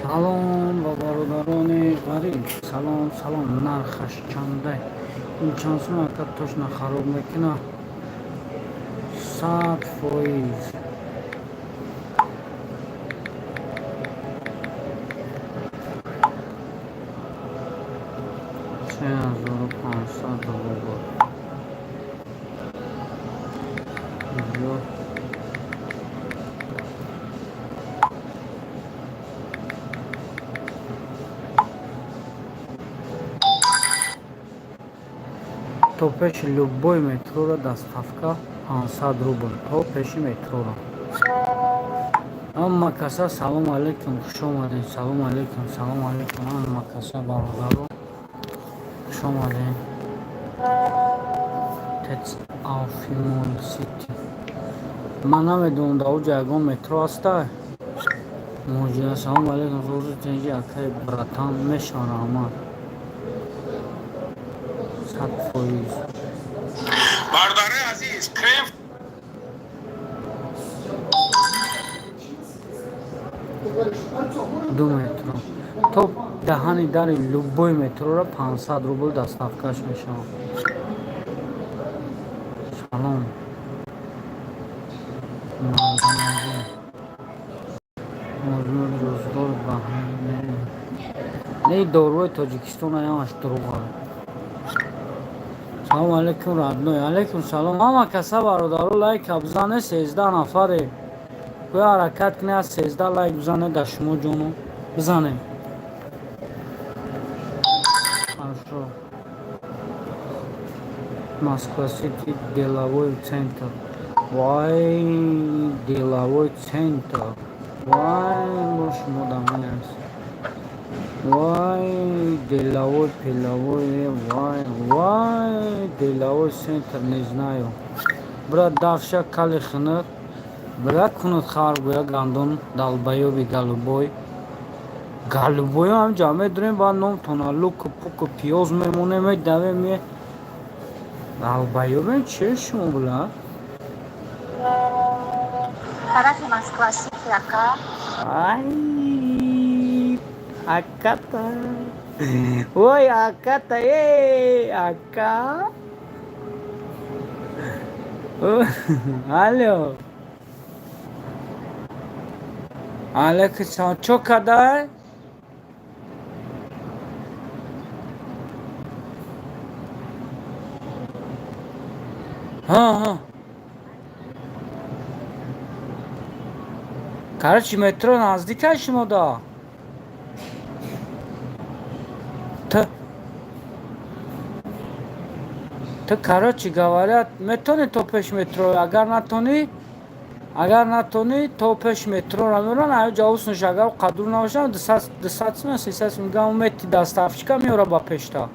Салом ба бародарони ғариб. Салом, салом. Нархаш чандай? Ин чанд сум, ака, точно хароб мекуна? 100%. 3500 рубл. Ё. То пеши любой метрора доставка 500 рубл. То пеши метрора. Ҳама каса салом алейкум, хуш омадед. Салом алейкум, салом алейкум. Ҳама каса, бародаро. Хуш омадед. Тец Афимон Сити. Ман намедонам, дар оҷа ягон метро ҳаста? Муҳоҷира, салом алейкум. Рӯзи тинҷи, акай, братан, мешавам, раҳмат. 100%. Бародари азиз, крем. Ду метро. То даҳани дари любой метрора 500 рубл доставкаш мешавад. Салом. Мардонагӣ. Озмуд рӯзгор ба не доруи Тоҷикистон ҳамаш дурӯғ. Салом алейкум, родной. Алейкум салом. Ҳама каса, бародаро, лайка бизане, 13 нафаре. Гӯя ҳаракат кунед, аз 13 лайк бизане дар шумо ҷону. Бизанем. Хорошо. Москва Сити, деловой центр. Вай, деловой центр. Вай, бо шумо дамин аст. Вай, деловой, пиловой, вай, вай, деловой центр, не знаю. Брат, давша кали хунук. Брат, кунут хар, гӯя гандон, долбоёби голубой. Голубой ҳам ҷа медурем, баъд номтона луку пуку пиёз мемонем, медавем, ме. Долбоёбем че шумо, бла? Тарафи Москва Сити, ака. Ай, аката. Ой, аката, эй, ака. Алло. Алейкум салом. Чо кадай? Ҳа, ҳа. Короче, метро наздика шумо да. Ту, короче говоря, метавонӣ то пеш метро, агар натонӣ, то пеш метрора меоран, аю ҷавобсунш, агар қадур набошам, 200 сум, 300 сум мегӯям, мети доставщика меора ба пешта.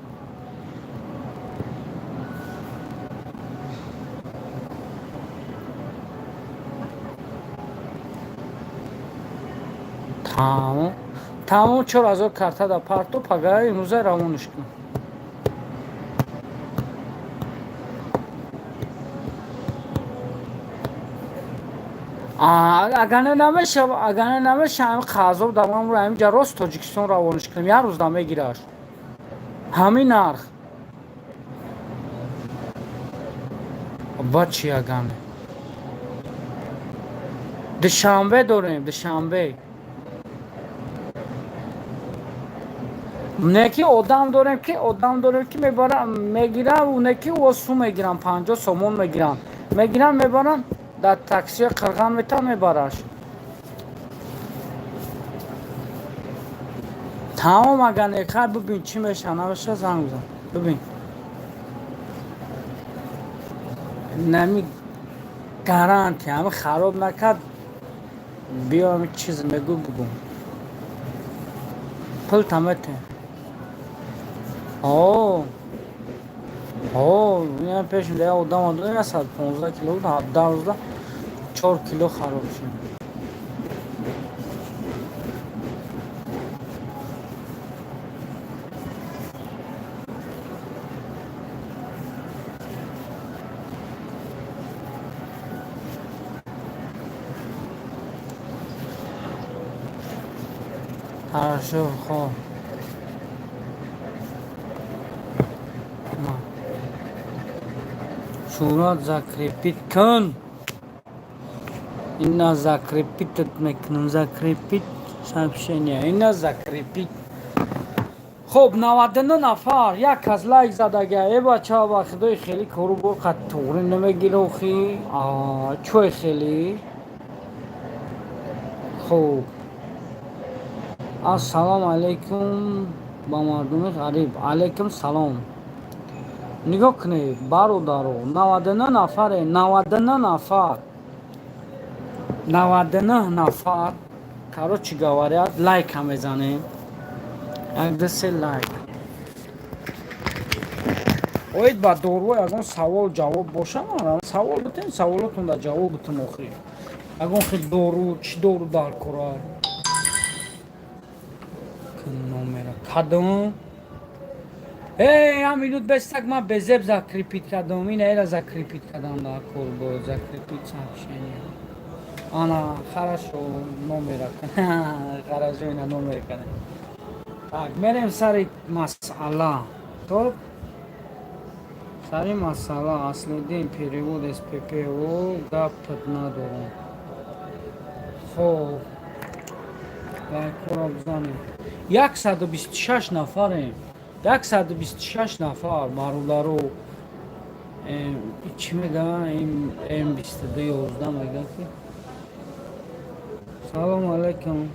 Тамом. Тамом, 4000 карта да парто, пага имрӯза равонаш кун. Агар не намешава, ҳами қазоб давамро ҳаминҷа рост Тоҷикистон равонаш кунем, як рӯз да мегираш. Ҳамин нарх. Ба чи агане? Душанбе дорем, Душанбе. Не ки одам дорем ки мебарам, мегирам, не ки о сум мегирам, 50 сомон мегирам. Мегирам, мебарам, дар таксия қирған метам, мебараш. Тамом, агар не, хай бибин, чӣ меша, намеша, занг бизан. Бибин. Нами гарантия, ҳами хароб накард, биё, ҳами чиз мегӯ, бугум. Пул тамете. О. О, я пешим да одам одам 115 кило буд, 17 рӯзда 4 кило хароб шуд. Хорошо, хоб. Шӯҳрат, закрепить кун. Ина закрепить мекунам, закрепить сообщение, ина закрепить. Хоб, 99 нафар, як кас лайк задага. Э, бача, ба худои, хеле кору бор қад туғри намегира охи. Чӯй хеле хуб. Ассалому алайкум ба мардуми ғариб. Алайкум салом. Нигоҳ кунед, бародаро, 99 нафаре, 99 нафар, 99 нафар. Короче говоря, лайка мезанем, як, ду, се, лайк. Оид ба дору ягон савол ҷавоб боша, савол битен, саволотонда ҷавоб битем. Охи, ягон хел дору, чӣ дору дар кора номера кадом? Э, я минут бестак, ман безеб закрепить кардам. Ина эра закрепить кардам, дар кор бо закрепить сообщение. Ана, хорошо, номера, хорошо, ина номер кардам. Так, мерем сари масъала. Топ, сари масъала. Аслиддин, перевод СППО гапат надорам. Хоб, лайкҳоро бизанем. 126 нафарем, 126 нафар, бародаро. Чӣ мегӯян? М 22 11 мегӯян ки. Салому алайкум,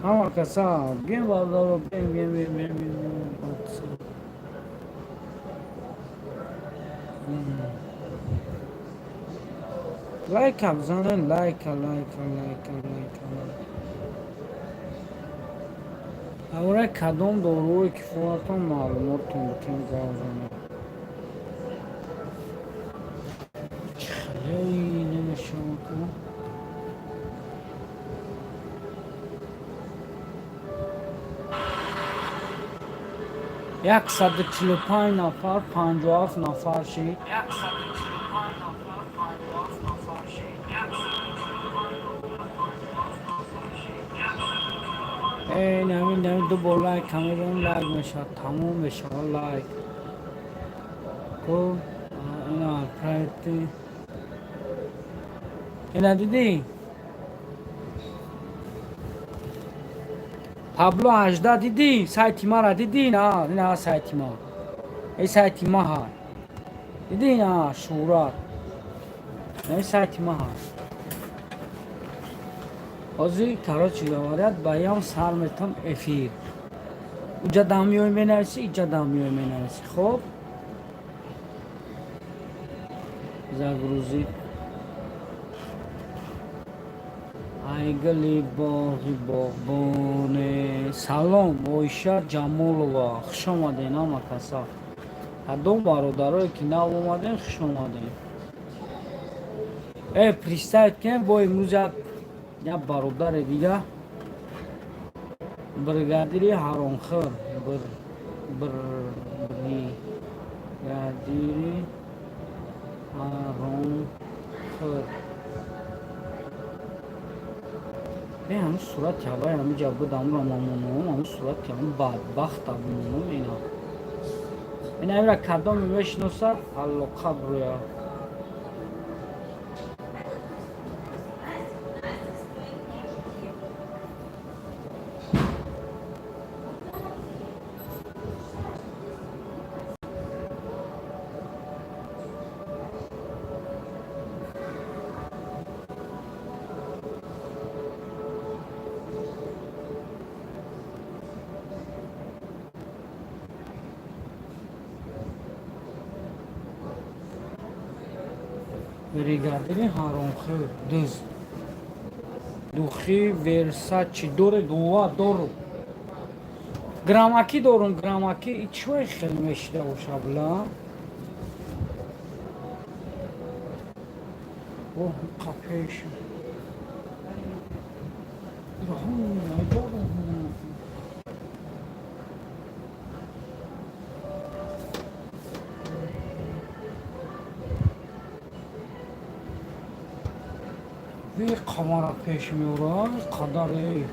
ҳама каса. Бием, бародаро, бием, бием, бием, бием, бием. Лайка бизанен, лайка, лайка, лайка, лайка, лайка. Аввала кадом доруи кифоятон, маълумоттон бутем, гап занед. Чӣ хеле намешавад? 145 нафар, 57 нафар шид. 145 нафар, 57 нафар шид. Нами нами, ду бор лайк камедон, лайк мешавад, тамом мешавад лайк. Ко ина проекти, ина дидӣ? Пабло 18 дидӣ? Сайти мара дидӣ? На, ина сайти ма, э, сайти ма ҳа, дидӣ? На, шӯҳрат, ин сайти ма ҳа. Ҳозир, короче говоря, ба ям сар метам эфир. Уҷа дам меои, менависӣ, иҷа дам меои, менависӣ. Хоб, загрузить. Ай гули боғи боғбоне. Салом, Оиша Ҷамолова, хуш омадем, ҳама каса. Кадом бародарое ки нав омадем, хуш омадем. Э, представить кунем, бо имрӯз як бародаре дига, бригадири ҳаромхӯр, бригадири ҳаромхӯр. Э, ҳамн сурати ҳавай ҳамиҷа буд, ҳамро мамонум, ҳамн сурати ҳамн бадбахта бумонум. Ина, ина, ира кадоме мешиносад, алоқа броя. Бригадири ҳаромхӯр, дуз, духи Версачи доре, дуа дору, грамаки дорум, грамаки. Чой хел мешида боша, бла. Оҳ, қапеш. Ви қамара пеш меора, қадар эй.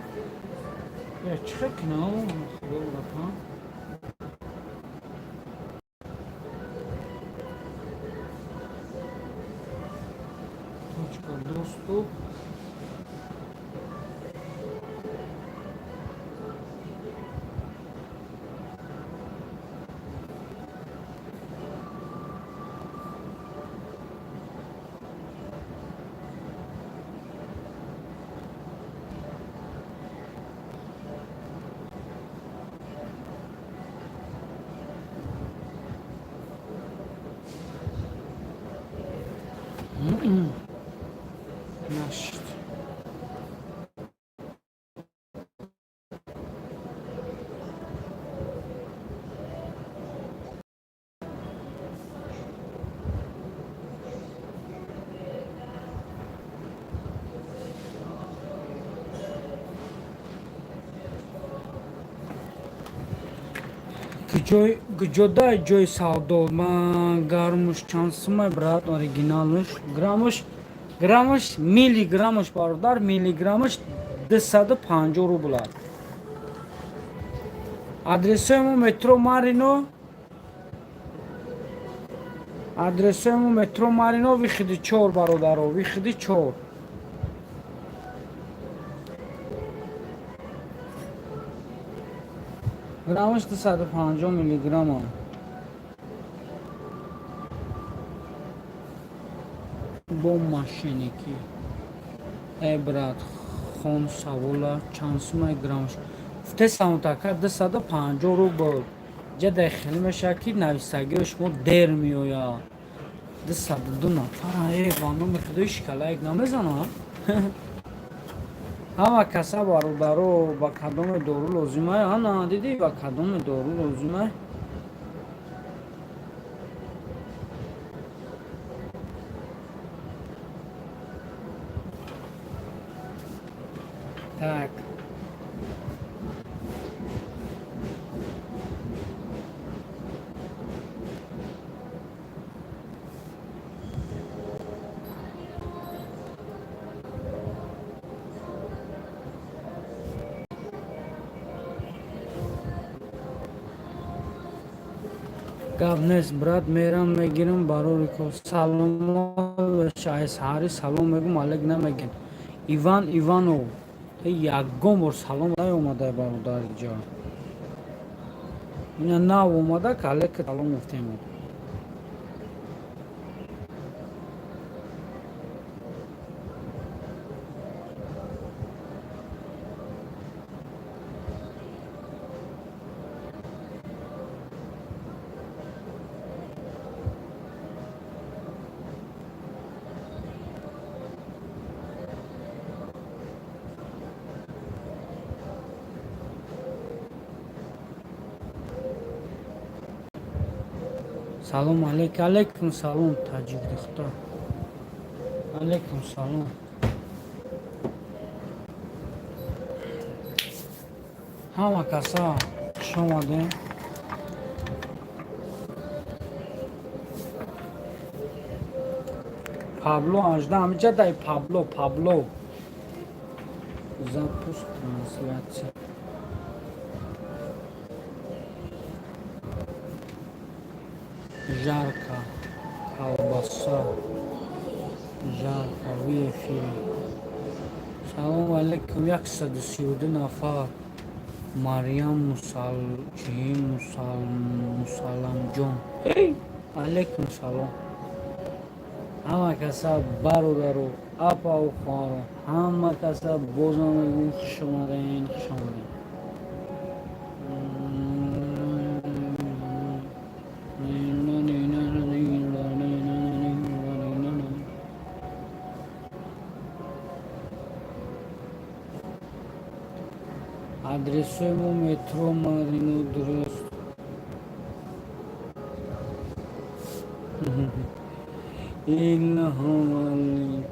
Я чӣ хел кинам? Худо братан. Точка доступ. Нашид. Куҷода ҷои савдо? Ман гармуш чанд сумай, брат, оригиналш? Граммаш, миллиграммаш, бародар, миллиграммаш 250 рубл аст. Адресои мо метро Марино, адресои мо метро Марино, выходи 4, бародаро, выходи 4. Граммаш 250 миллиграмма. Бо мошенники. Э, брат, хон савола чанд сумай граммаш? Гуфте самотака 250 рубл. Ҷа хеле мешавад, ки нависагиҳои шумо дер меояд. 202 нафара, э, ба номи худои шикалаек намезанад. Ҳама каса, бародаро, ба кадоме дору лозимай? Ана, дидӣ, ба кадоме дору лозимай? Так. Гап нест, брат, мерам, мегирам барори ко. Саломат боша, ай саҳари салом мегум, алек намегин. Иван Иванов, ягон бор салом наёмада, бародар, ҷо. Ина нав омада, алек салом гуфтем. Салом алейк, алейкум салом, таҷик духтар. Алейкум салом. Ҳама каса хуш омадем. Пабло ажда ҳамиҷа дай Пабло, Пабло. Запуск трансляция. Жарка, колбаса, жарка, в эфире. Салом алейкум, 132 нафар. Марьям Мусал, чи Мусал, Мусаламҷон. Алейкум салом. Ҳама каса, бародару, апаву хоҳару, ҳама каса бозам мегӯм, хуш омадем, хуш омадем. Адресои мо метро Марино, дуруст. Илҳом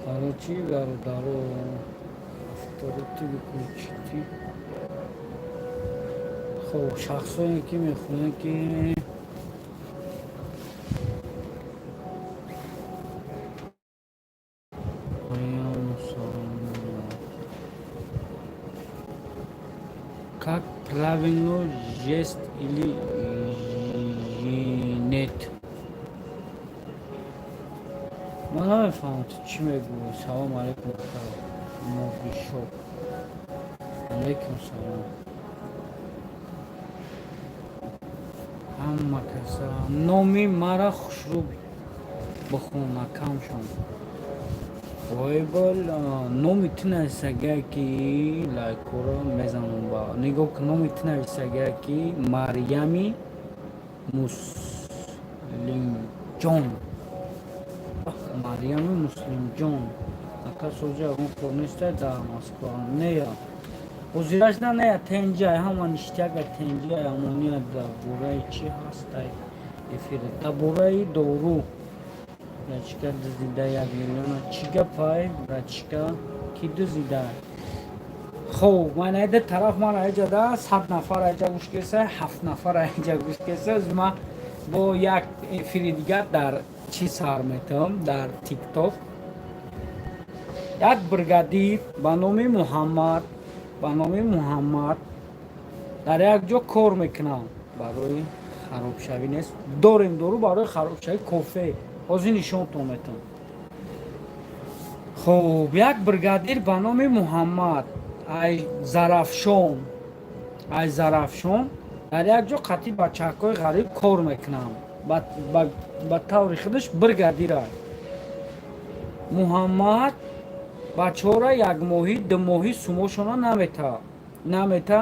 Короче, бародаро, авторитет выключите. Хоб, шахсое ки мехоҳанд ки Как правильно есть или нет? Ман намефаҳмам, ту чӣ мегӯӣ. Салом алейкум, Мобишоп. Алейкум салом. Ҳама каса номи мара хушрӯ бихон, акамшон. Ой бала, номи ту нависагия, ки лайкҳоро мезанам ба нигоҳ кун. Номи ту нависагия, ки Марьями Муслимҷон, Марьями Муслимҷон. Ака, сози ягон кор нестай дар Москва? Нея, ҳозираш на, нея, тенҷай, ҳама ништяка, тенҷай, амония. Дар бораи чӣ ҳастай эфир? Дар бораи дору. Братишка, дуздида 1 миллиона, чӣ гапай, братишка? Ки дуздида? Хоб, ман айда тараф, ман айҷада 100 нафар айҷа гӯш кеса, ҳафт нафар айҷа гӯш кеса. Ман бо як эфири дигар дар чӣ сар метавам, дар Тикток. Як бригадир ба номи Муҳаммад, ба номи Муҳаммад дар як ҷо кор мекунам. Барои харобшавӣ нест, дорем дору барои харобшавӣ, кофе ҳозир нишонтон метавам. Хуб, як бригадир ба номи Муҳаммад ай Зарафшон, ай Зарафшон дар як ҷо қатъи бачаҳакҳои ғариб кор мекунам. Ба таври худаш бригадира. Муҳаммад бачаҳоро якмоҳӣ, думоҳӣ сумошона намета, намета.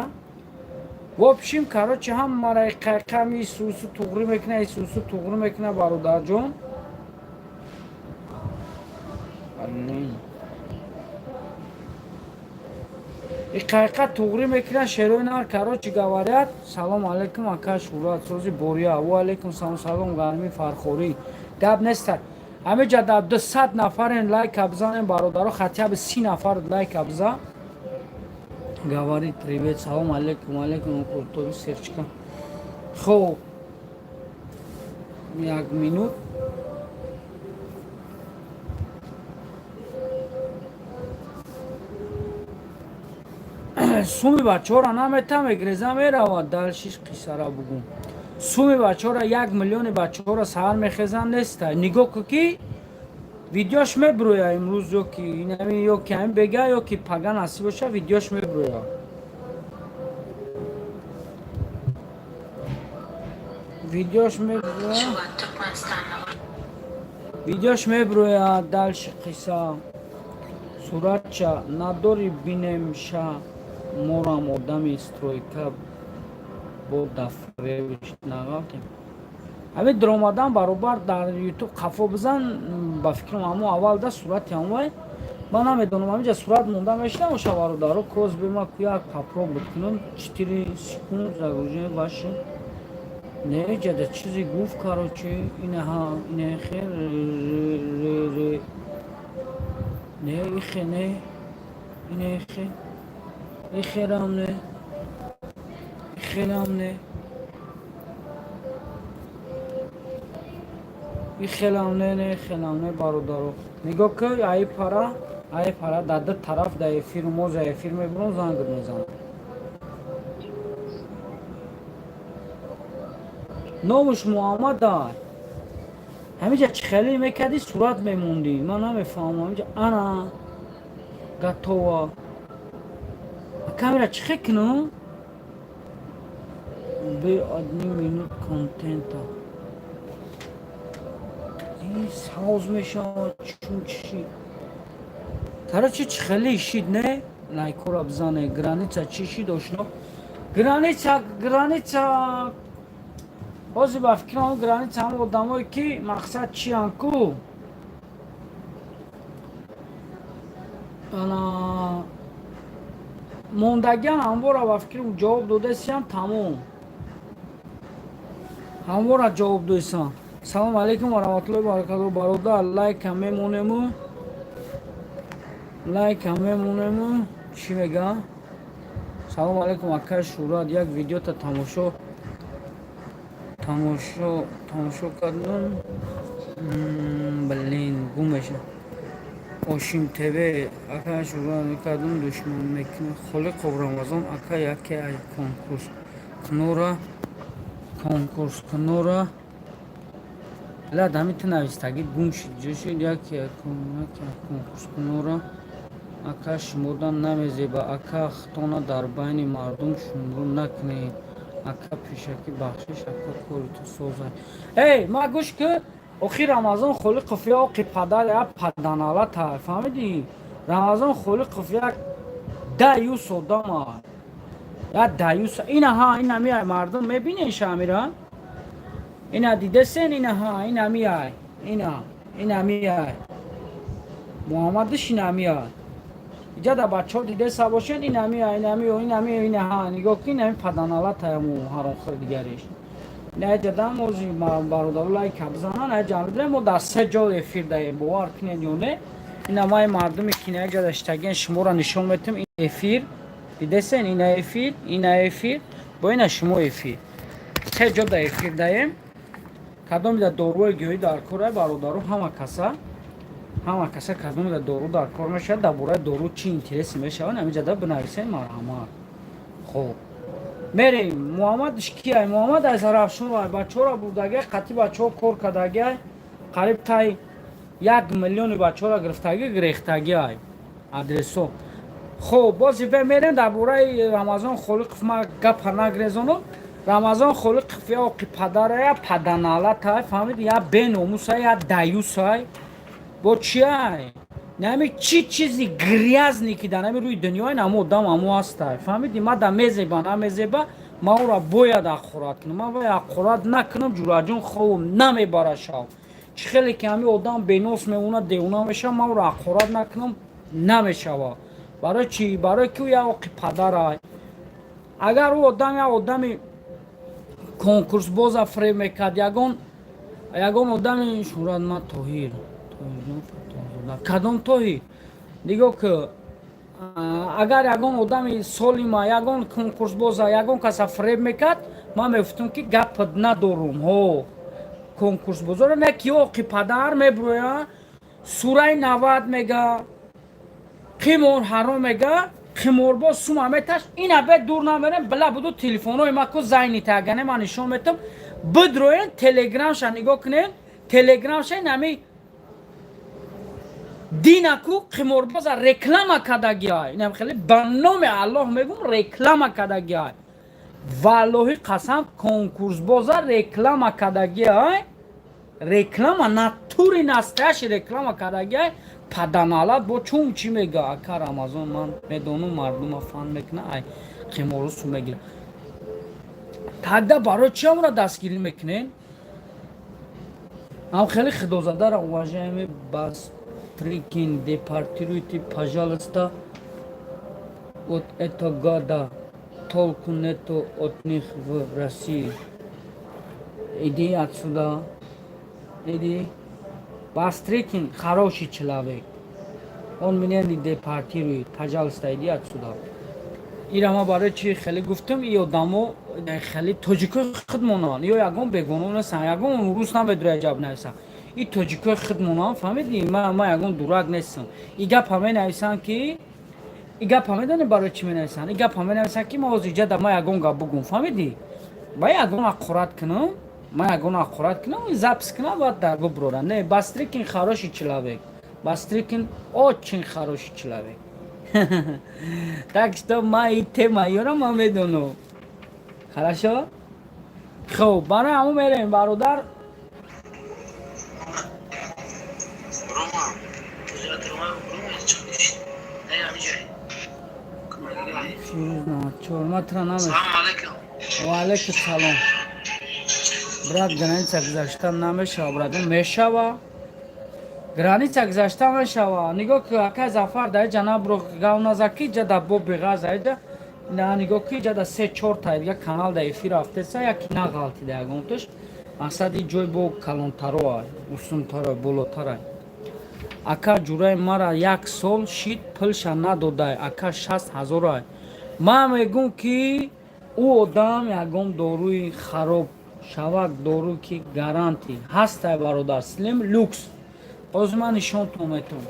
В общем, короче, ҳамаро қайқами сусу туғрӣ мекуна, сусу туғрӣ мекуна, бародарҷон. Блин, иқайқа туғрӣ мекуна, шерои нар, короче говорят. Салом алейкум, ака Шӯрат, сози бория. Ва алейкум салом. Салом, гарми фархорӣ. Гап неста, ҳамиҷа дар 200 нафарен, лайка бизанем, бародаро, хотя бы 30 нафар лайка биза. Говорит привет, салом алейкум, алейкум, крутой серчка. Хоб, як минут. Суми бачаҳоро намета, мегреза, меравад. Дальше ш қиссара бугум. Суми бачаҳоро, 1 миллиони бачаҳоро саҳар мехезан, неста. Нигоҳ ку, ки видеош меброя имрӯз ё ки инами, ё ки ҳамин бега, ё ки пага, насиб боша, видеош меброя. Видеош меброя, видеош меброя. Дальше қисса. Суратча надори, бинемша? Морам одами стройка бо дафревиш нағалтем. Ҳамин диромадан баробар дар Ютуб қафо бизан, ба фикрам, ҳамо аввал да сурати ҳамвай. Ман намедонам, ҳаминҷа сурат монда мешинам оша, бародаро. Коз бема ку, як попробовать кунам. 4 секунд загружение ваши. Не, ҷада чизе гуфт, короче, инаҳа, инахе, ре, не, ихе, не, инахе, ихерам, не, ихелам, не, ихелам, не, не, ихелам, не. Бародаро, нигоҳ ки, аи пара, аи пара дар ду тараф да эфир, мо за эфир мебурам, занг мезанам. Номуш Муҳаммад. Ҳамиҷа чӣ хеле мекардӣ, сурат мемондӣ, ман намефаҳмам. Ҳамиҷа ана готово. Камера чӣ хел кунам? Бе одни минут контента савз мешавад, чун чӣ, короче, чӣ хеле ишид, не, лайкора бизане. Граница чӣ шид, ошно? Граница, граница ҳозир, ба фикрам, граница ҳам одамое ки мақсад чиян ку, ана мондагиан ҳамвора, ба фикрам, ҷавоб додасиям, тамом, ҳамвора ҷавоб додасам. Салому алейкум ва раҳматуллоҳи баракату, бародар. Лайка мемонему, лайка мемонему. Чӣ мега? Салому алейкум, акай Шӯрат. Як видеота тамошо кардам. Блин, гум меша. Ошим ТВ ака, шура мекардум, душман мекунад. Холиқов Рамазон ака, яке ай конкурс кунора лад ҳами ту навистагӣ гум шид, ҷо шид. Яке конкурс кунора ака, шумода намезеба. Ака, хитона дар байни мардум шумрӯ накунед. Ака, пешакӣ бахшиш. Ака, кори ту созай. Эй, ма гӯш ки, охи, Рамазон Холиқов я оқи падар, я паданалата, фаҳмидӣ? Рамазон Холиқов як даюс одама, я даюс. Ина ҳа, ина миай, мардум мебинен шамира, ина дидесен, ина ҳа, ина миай, ина, ина миай, Муҳаммадиш ина миай. Иҷа да бачаҳо дидеса бошен, ина миай, ина мио, ина мио, ина ҳа, нигоҳ ки, ина паданалатаяму ҳаромхӯр дигариш. Наҷадам ози бародару лайка бизанан, аҷа мо дар се ҷо эфир даем, бовар кунед ё не. Ина май мардуме ки наҷада штаген, шуморо нишон метам. Ин эфир дидесен, ина эфир, ина эфир, бо ина шумо эфир, се ҷо да эфир даем. Кадоми да доруи гиёҳӣ дар кор, бародару, ҳама каса, ҳама каса, кадоми да дору дар кор мешавад, дар бораи дору чӣ интереси мешавад, ҳамиҷада бинависен, марҳамат. Хоб, мерем. Муҳаммадш кияй? Муҳаммад аз Равшон, бачаҳоро бурдагиай, қатъи бачаҳо кор кардагиай, қариб тай 1 миллиони бачаҳоро гирифтагӣ, гирехтагиай адресо. Хоб, бози мерем, дар бораи Рамазон Холиқов ма гапа нагрезонам. Рамазон Холиқов я оқи падара, я паданалатай, фаҳмиди, я беномусай, я даюсай, бо чиай, нами чӣ чизи грязный ки дар нами рӯи дунёи намо одам амо ҳастай, фаҳмиди? Ма да мезеба, намезеба, ма ӯра бояд ҳақорат кунам. Ма вай ҳақорат накунам, ҷураҷон, хобам намебара шав. Чӣ хеле ки ҳами одам бенос мемонад, девона мешава, ма ӯра ҳақорат накунам намешава. Барои чӣ? Барои ки ӯ як оқи падарай. Агар ӯ одам як одами конкурсбоза фреб мекард, ягон одами шурат, ма Тоҳир, Тоҳирҷон Фаттоҳзода, кадом Тоҳир? Нигоҳ ки, агар ягон одами солима, ягон конкурсбоза, ягон каса фреб мекард, ман мегуфтам, ки гап надорум. Ҳо, конкурсбозоро не, ки оқи падар мебуроя, сураи 90 мега, қимор ҳаром мега, қиморбоз сума меташ. Ина бе дур намерем, била буду телефонҳои ма ку зайни тагане, ман нишон метам, бидроен, телеграмша нигоҳ кунен, телеграмша инами динаку қиморбоза реклама кардагиай. Инам хеле ба номи Аллоҳ мегум, реклама кардагиай. Валлоҳи қасам, конкурсбоза реклама кардагиай, реклама натури настоящий реклама кардагиай. Паданалат бо чун чӣ мега? Ака Рамазон, ман медонам, мардума фан мекуна, ай қимору су мегира. Тогда барои чи амро дастгирӣ мекунен? Ам хеле худозадара. Уважаемый Бастрыкин, депортируйте, пожалуйста, вот это гада, толку нету от них в России. Иди отсюда, иди. Бастрыкин хороший человек, он меня не депортирует. Пожалуйста, иди отсюда. Ира ма барои чи хеле гуфтам? И одамо хеле тоҷикои худмонанд ё ягон бегоно нестанд, ягон рус намедура ҷаб нависанд. И тоҷикои худмонанд, фаҳмиди? Ма ягон дурак нестам. И гапа менависанд, ки и гапа медонӣ барои чӣ менависанд? И гапа менависанд, ки ма ҳозир иҷа да ма ягон гап бугум, фаҳмидӣ? Ба ягон ҳақорат кунам, ма ягон ҳақорат кунам, запись кунам, баъд дар буброрам. Не, Бастрыкин хороший человек, Бастрыкин очень хороший человек, так что ма и тема ёра ма медонам хорошо. Хоб, барои ҳамон мерем, бародар. Рома, Рома, чӣ? Фирӯз 94, ма тура намеш. Салому алейкум. Ва алейкум салом, брат. Граница гузашта намешава, брат, мешава, граница гузашта мешава. Нигоҳ ки, акай Зафар, дар иҷа набро гав назаки, иҷа да боби ғаз, иҷа на, нигоҳ ки, иҷа да се чорта дига канал да эфир рафтеса, яки нағалтида ягонташ. Мақсад и ҷой бо калонтароа, усунтаро, болотара. Ака, ҷураи мара як сол шид, пулша надодай. Ака, 60 ҳазорай. Ман мегӯм, ки ӯ одам ягон доруи хароб шавак, дору ки гарантӣ ҳастай, бародар. Слим Люкс, ҳозир ман нишонтон метавон.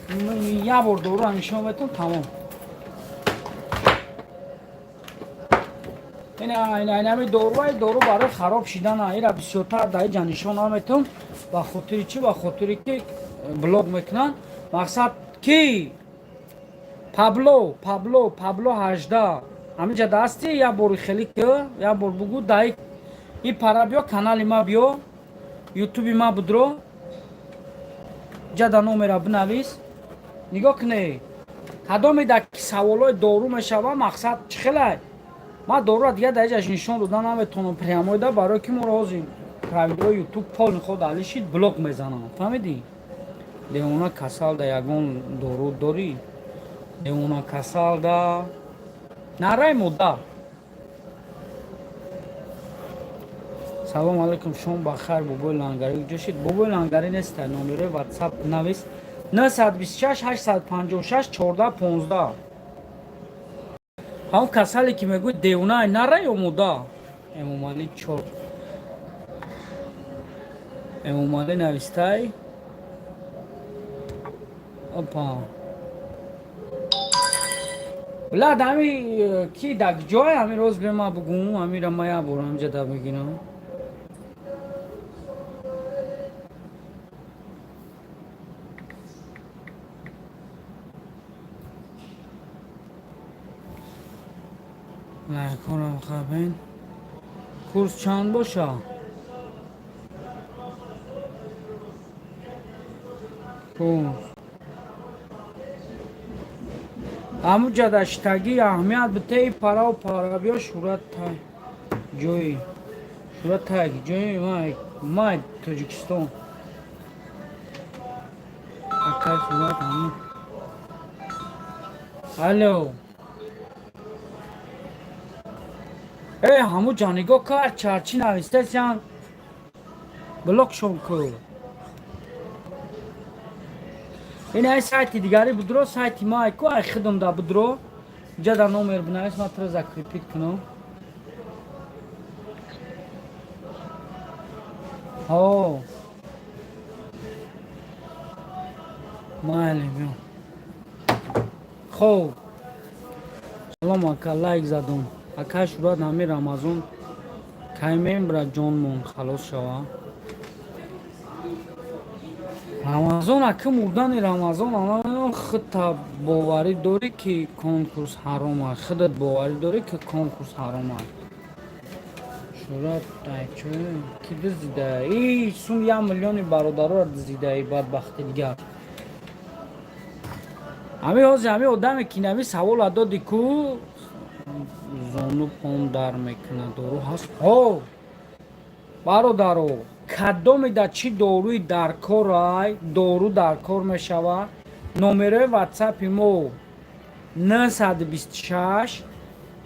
Як бор дорура нишон метон, тамом. Инами дорувай, дору барои хароб шидана. Ира бисёртар дар иҷа нишон наметон. Ба хотири чӣ? Ба хотире ки блок мекунанд. Мақсад ки Пабло, Пабло, Пабло 18. Ҳаминҷа дасти як бори хеле ки як бор бугу дай и пара биё, канали ма биё, ютуби ма будро. Ҷада номера бинавис. Нигоҳ кунед. Кадоме да ки саволҳои дору мешава, мақсад чӣ хелай? Ман дорура дигар дар иҷаш нишон дода наметавонам прямой да, барои ки моро ҳозир правилои ютуб полный худ алишид, блок мезанам. Фаҳмидӣ? Девона касал да ягон дору дорӣ? Девона касал да нарай модар. Салом алейкум, шом ба хайр, бобои лангарӣ куҷо шид? Бобои лангарӣ неста, номерои ватсап навис: 926 856 14 15. Ҳамон касале ки мегӯй девона нара ё мода? Эмомалӣ чор. Эмомалӣ навистай. Опа. Блад, ҳами ки дар ҷой ҳами роз бе ма бугум, ҳамира ма як бор ҳамҷа да мегирам. Лайкҳоро хабен. Курс чанд боша? Курс. Ҳамуҷа даштагӣ аҳамият битеи параву парабиё шурат тай ҷои шурат тай ҷои май Тоҷикистон. Акай сурат ҳамин. Алло. Э, ҳамуҷа нигоҳ кард, чарчи навистасян, блокшон ку. Ин ай сайти дигари будро, сайти ма ай ку, ай хидм да будро. Иҷа да номер бинавис, ман туро закрепить кунам. Ҳо. Майли, биё. Хоб. Салом ака, лайк задум. Ака Шурат, ҳами Рамазон кай мембра ҷонмон халос шава? Рамазон ака, мурдани Рамазон ана худта боварӣ дорӣ ки конкурс ҳаром аст. Худат боварӣ дорӣ ки конкурс ҳаром аст. Шурат айчо ки дуздида? И сум як миллиони бародароро дуздида и бадбахти дигар. Ҳами ҳозир ҳами одаме ки нави савола доди ку зону пом дар мекунад, дору ҳаст? Ҳо, бародаро, кадоме да чӣ доруи дар корай, дору дар кор мешавад, номерои ватсапи мо 926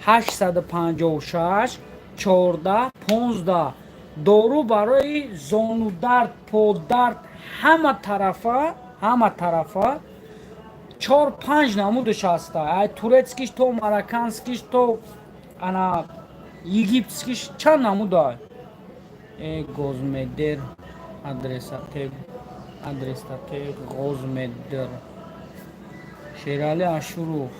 856 14 15. Дору барои зонудард, подард, ҳама тарафа, ҳама тарафа чор панҷ намудаш ҳаста. Ай турецкий ш то марокканский ш то ана египетский ш чанд намудай. Э, гозмедер адресате, адресате гозмедер. Шерали Ашуров.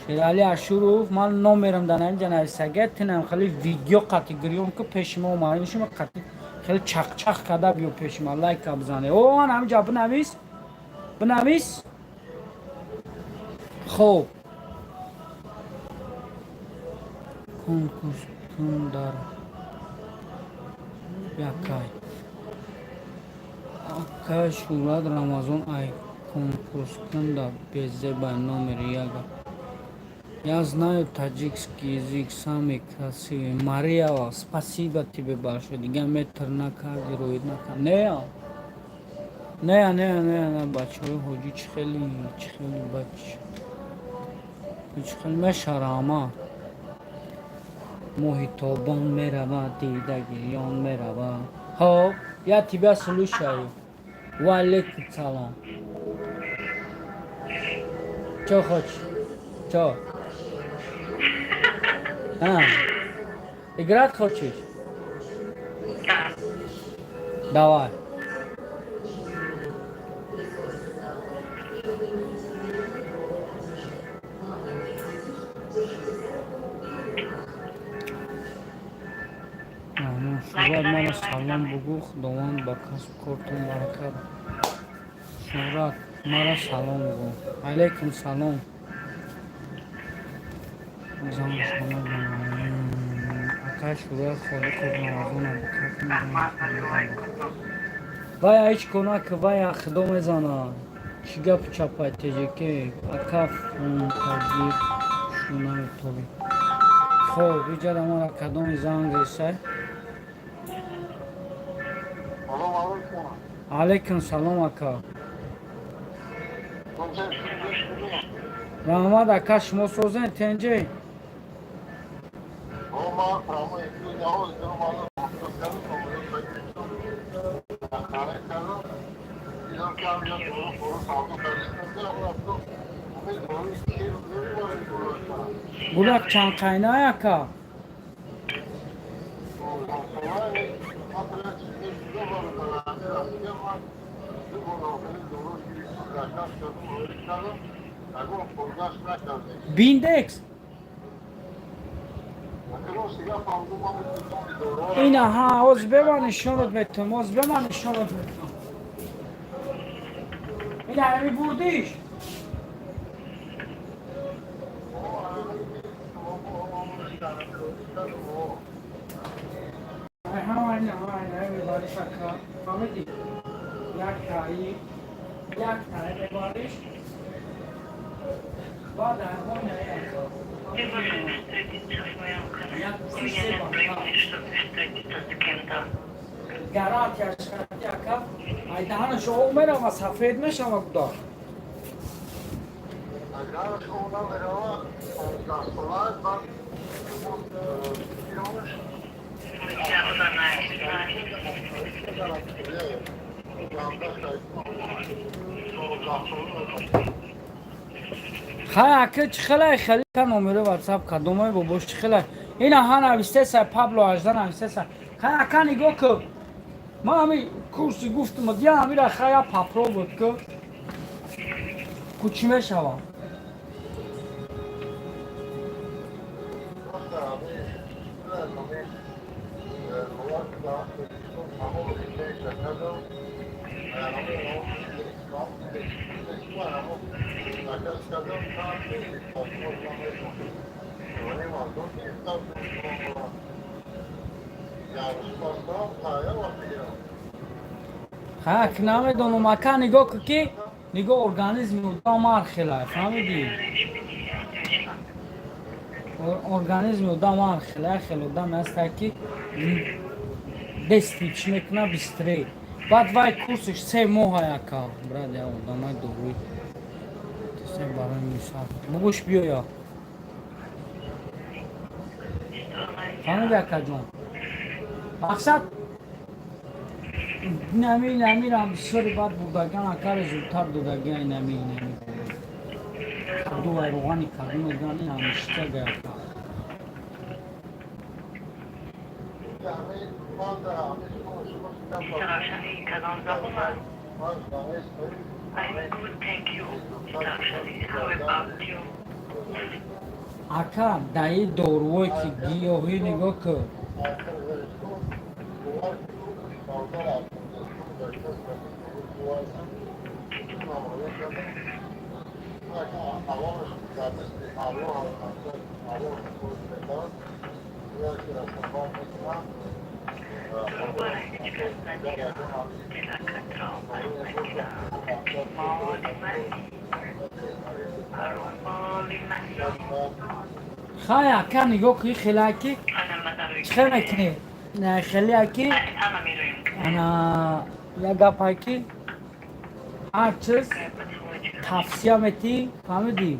Шерали Ашуров, ман номерам дар ҳаминҷа нависага, тинам хеле видео қати гирём ки пеши мо омада шума, қати хеле чақчақ карда биё пеши ман, лайка бизане. О, ман ҳаминҷа бинавис. Бинавис. Хоб. Конкурс кун дар якай. Акай Шурат, Рамазон ай конкурс кун да безебай номери яга. Я знаю таджикский язык, самый красивый. Мария, спасибо тебе большое. Дига метр накарди, роид накарди. Не, не, не, не, не, бачаҳои ҳоҷӣ чӣ хеле, чӣ хеле бач. Чӣ хеле мешарама. Моҳи тобон меравад, дида гирён меравад. Хоб, я тебя слушаю. Ва алейкум салом. Чё хочешь? Чё? А, играть хочешь? Да. Давай. Тамом, Шӯҳрат, мара салом бугӯ, Худованд ба касбу кортон баракат. Шӯҳрат, мара салом бугӯ. Алайкум салом. Зан салом. Акай Шӯҳрат Холиқов, Рамазон Абукаф. Вая ҳеҷ кор нака, вая худо мезана. Чӣ гапу чапай теҷеке? Ака фунтагир шунаи тоби. Хоб, иҷада мара кадоми занг ресай? Салом алейкум. Алейкум салом, ака. Раҳмат, ака, шумо созен, тенҷе? Ма прямой эфир наоз дурумада кардам, кардам. Дидам ки ҳам я дору фору савдо кардем. Гулак чанд қайнай, ака? Биндекс ина ҳа, оз бема нишонат метам, оз бема нишонат метам. Ина ҳами бурдиш. Мебариш, ака, фаҳмидӣ? Як таи, як таи мебариш, баъд ҳамон ака як се бака гарантияш хати, ака, ай даҳанаш об мерава, сафед мешава гуда. Агараш об намерава, 15 сола баъд пиромаш. Хай, ака, чӣ хелай, хеле ка номери ватсап кадомай бобош, чӣ хелай? Ина ҳа, навистеса Пабло ажда навистеса. Хай, ака, нигоҳ ку, ман ҳами курси гуфтум, я ҳамира хай я попробовать ку, ку чӣ мешава? Ха, намедонам, ака, нигоҳ ку, ки нигоҳ, организми одам ҳар хелай, фаҳмидӣ? Организми одам ҳар хелай, хел одаме ҳаста, ки дести чӣ мекуна быстрей. Баъд вай курсиш 3 моҳа, ака, брат, я одамай дорӯи се барои мисол бугӯш биёя, фаҳмиди, акаҷон? Мақсад инами инамирам бисёри баъд бурдаган, ака, результат додагия. Инами инами каду вай роғани каду мегӯян, ин ҳамишта гаяка. I'm good, thank you. How about you? Ака, даи дорувое ки гиёҳӣ, нигоҳ ку. Хай, ака, нигоҳ ку, хеле ки чӣ хел мекунӣ, хеле ки ана як гапае ки ҳар чиз тавсия метӣ, фаҳмидӣ?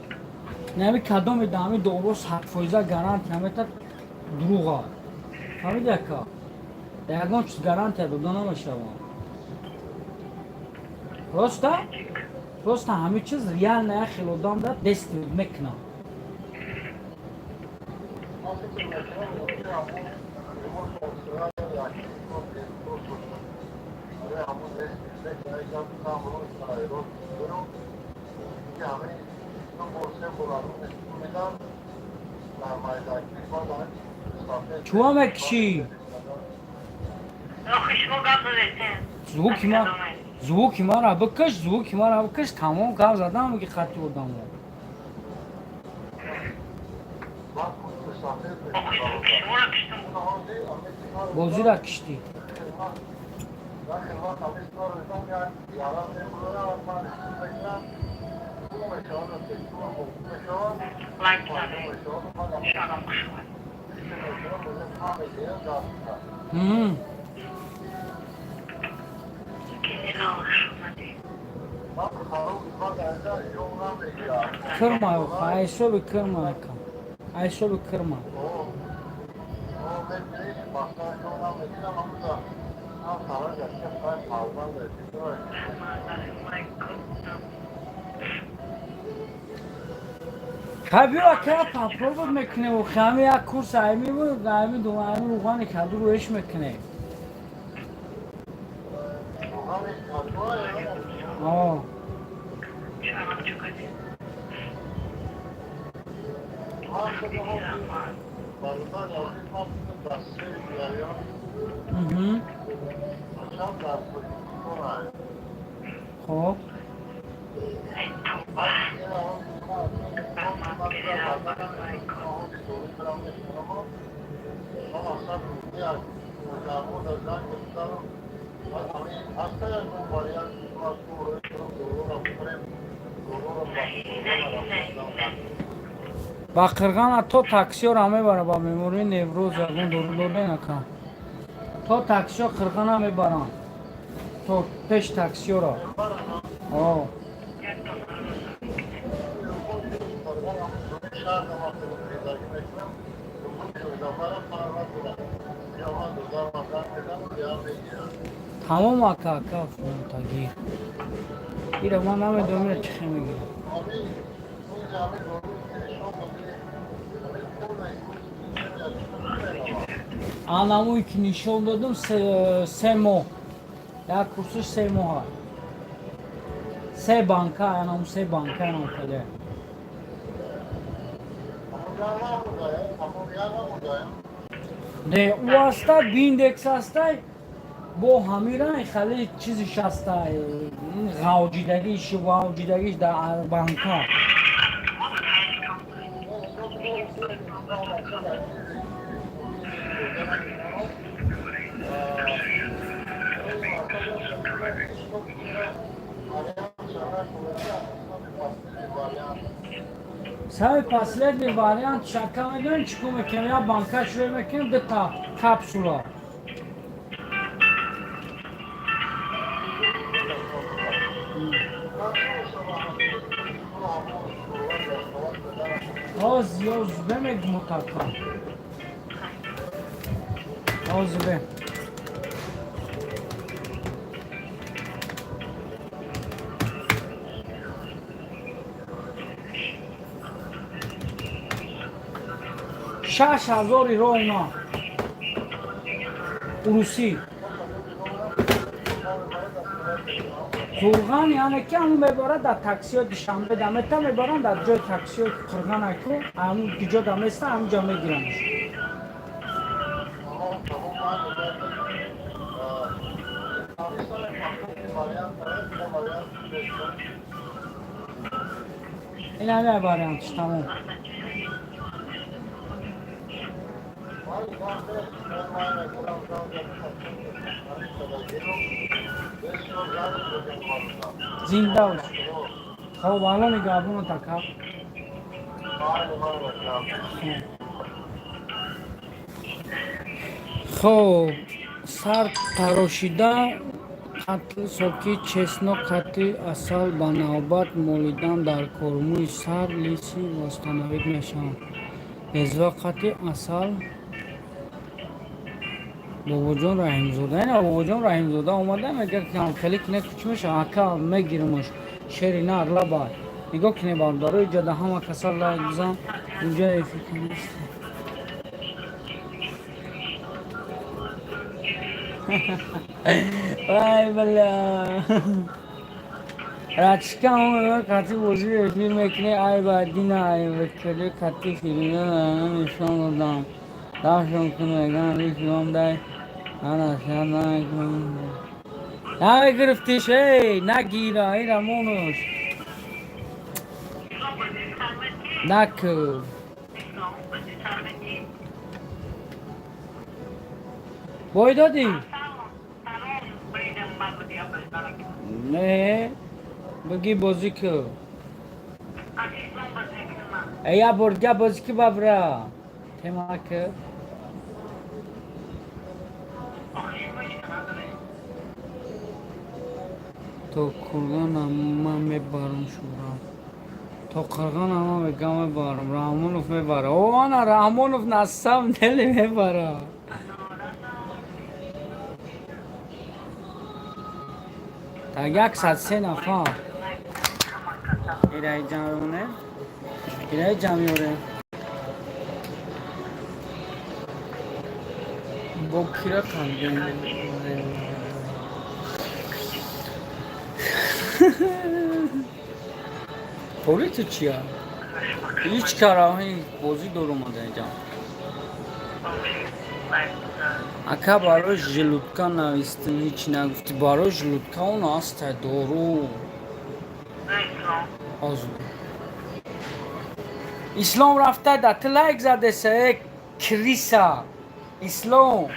Нами кадоме ҳами доро 100% гарантия метад, дурӯға, фаҳмиди, ака? Ягон чиз гарантия дода намешавад. Просто ҳами чиз реально як хел одам да действует мекунад. Чӯа мекишӣ? Звуки ма, звуки мара бикаш, звуки мара бикаш, тамом гап задам, ки хати одамо. Бозира киштӣ. Кирма, айсоби кирма, ака, айсоби кирма. Ха, биё, ака, попробовать мекунем. Хами як курс айми буд, айми ду, айми руғани каду рӯеш мекунем. О, хоб. Ба Қирғана то таксиёра мебара, ба мемории невроз ягон дору доден, ака? То таксиё Қирғана мебаранд, то пеш таксиёра. О, тамом, ака, ака, тагир ира ман намедонам, ира чӣ хел мегирам. Анамуи ки нишон додум, 3 моҳ, як курсиш 3 моҳа, се банка, анаму се банка, анам хеле. Не, ӯ аста биндекс астай, бо ҳамира хеле чизиш астай, ғавҷидагиш, вавҷидагиш дар банка. Самый последний вариант, шака, медонем чӣ кор мекунем? Я банка шӯр мекунем, дута капсула. Оз ёз бемегму, така оз бе. 6000 ровно урусӣ Қурған, яъне ки ҳамун мебарад дар таксиё, Душанбе дамета мебаранд, дар ҷои таксиё Қирғанаку, ҳамун ки ҷо даместа, ҳамунҷа мегиранш. Ин ҳамин вариантш, тамом. Зинда бош. Хоб, алло нигаҳбонат, ака. Хоб, сар тарошида қатл соки чеснок қатли асал ба навбат молидан дар кор, мӯи сар лысый восстановить мешаванд. Лезва қатли асал. Бобоҷон Раҳимзода, ина Бобоҷон Раҳимзода омада, мегӯяд ки ҳамхелӣ кине, чӣ мешавад, ака? Мегиримаш, шери нар лабай. Нигоҳ кине, бародаро, иҷода ҳама каса лайк бизан, инҷа эфир нест. Вай, бля, рачка кати бозӣ эфир мекунӣ. Ай ба дина, ай векели кати филмиё нишон додам, дафшон кун, меган рифиём дай. Ана, нагирифтиш, эй, нагира, ира монуш. Наку. Бой додӣ? Не, бигӣ бозӣ ку. Я бор дига бозӣ ку бабра. Тема ку. То курган ман мебарам шура. То қирған ама мегам мебарам. Раҳмонов мебара. О, ана Раҳмонов на самом деле мебара. Так 103 нафар. Ираи ҷамъ Ираи ҷамъ меорем. Бо кира қандем. Ҳоли ту чия? Ҳеҷ караҳи бозӣ доромада инҷа. Ака барои желудка навистим, ҳеҷ нагуфтӣ. Барои желудка он аста дору. Озу. Ислом рафта да ту лайк задеса, э крыса. Ислом.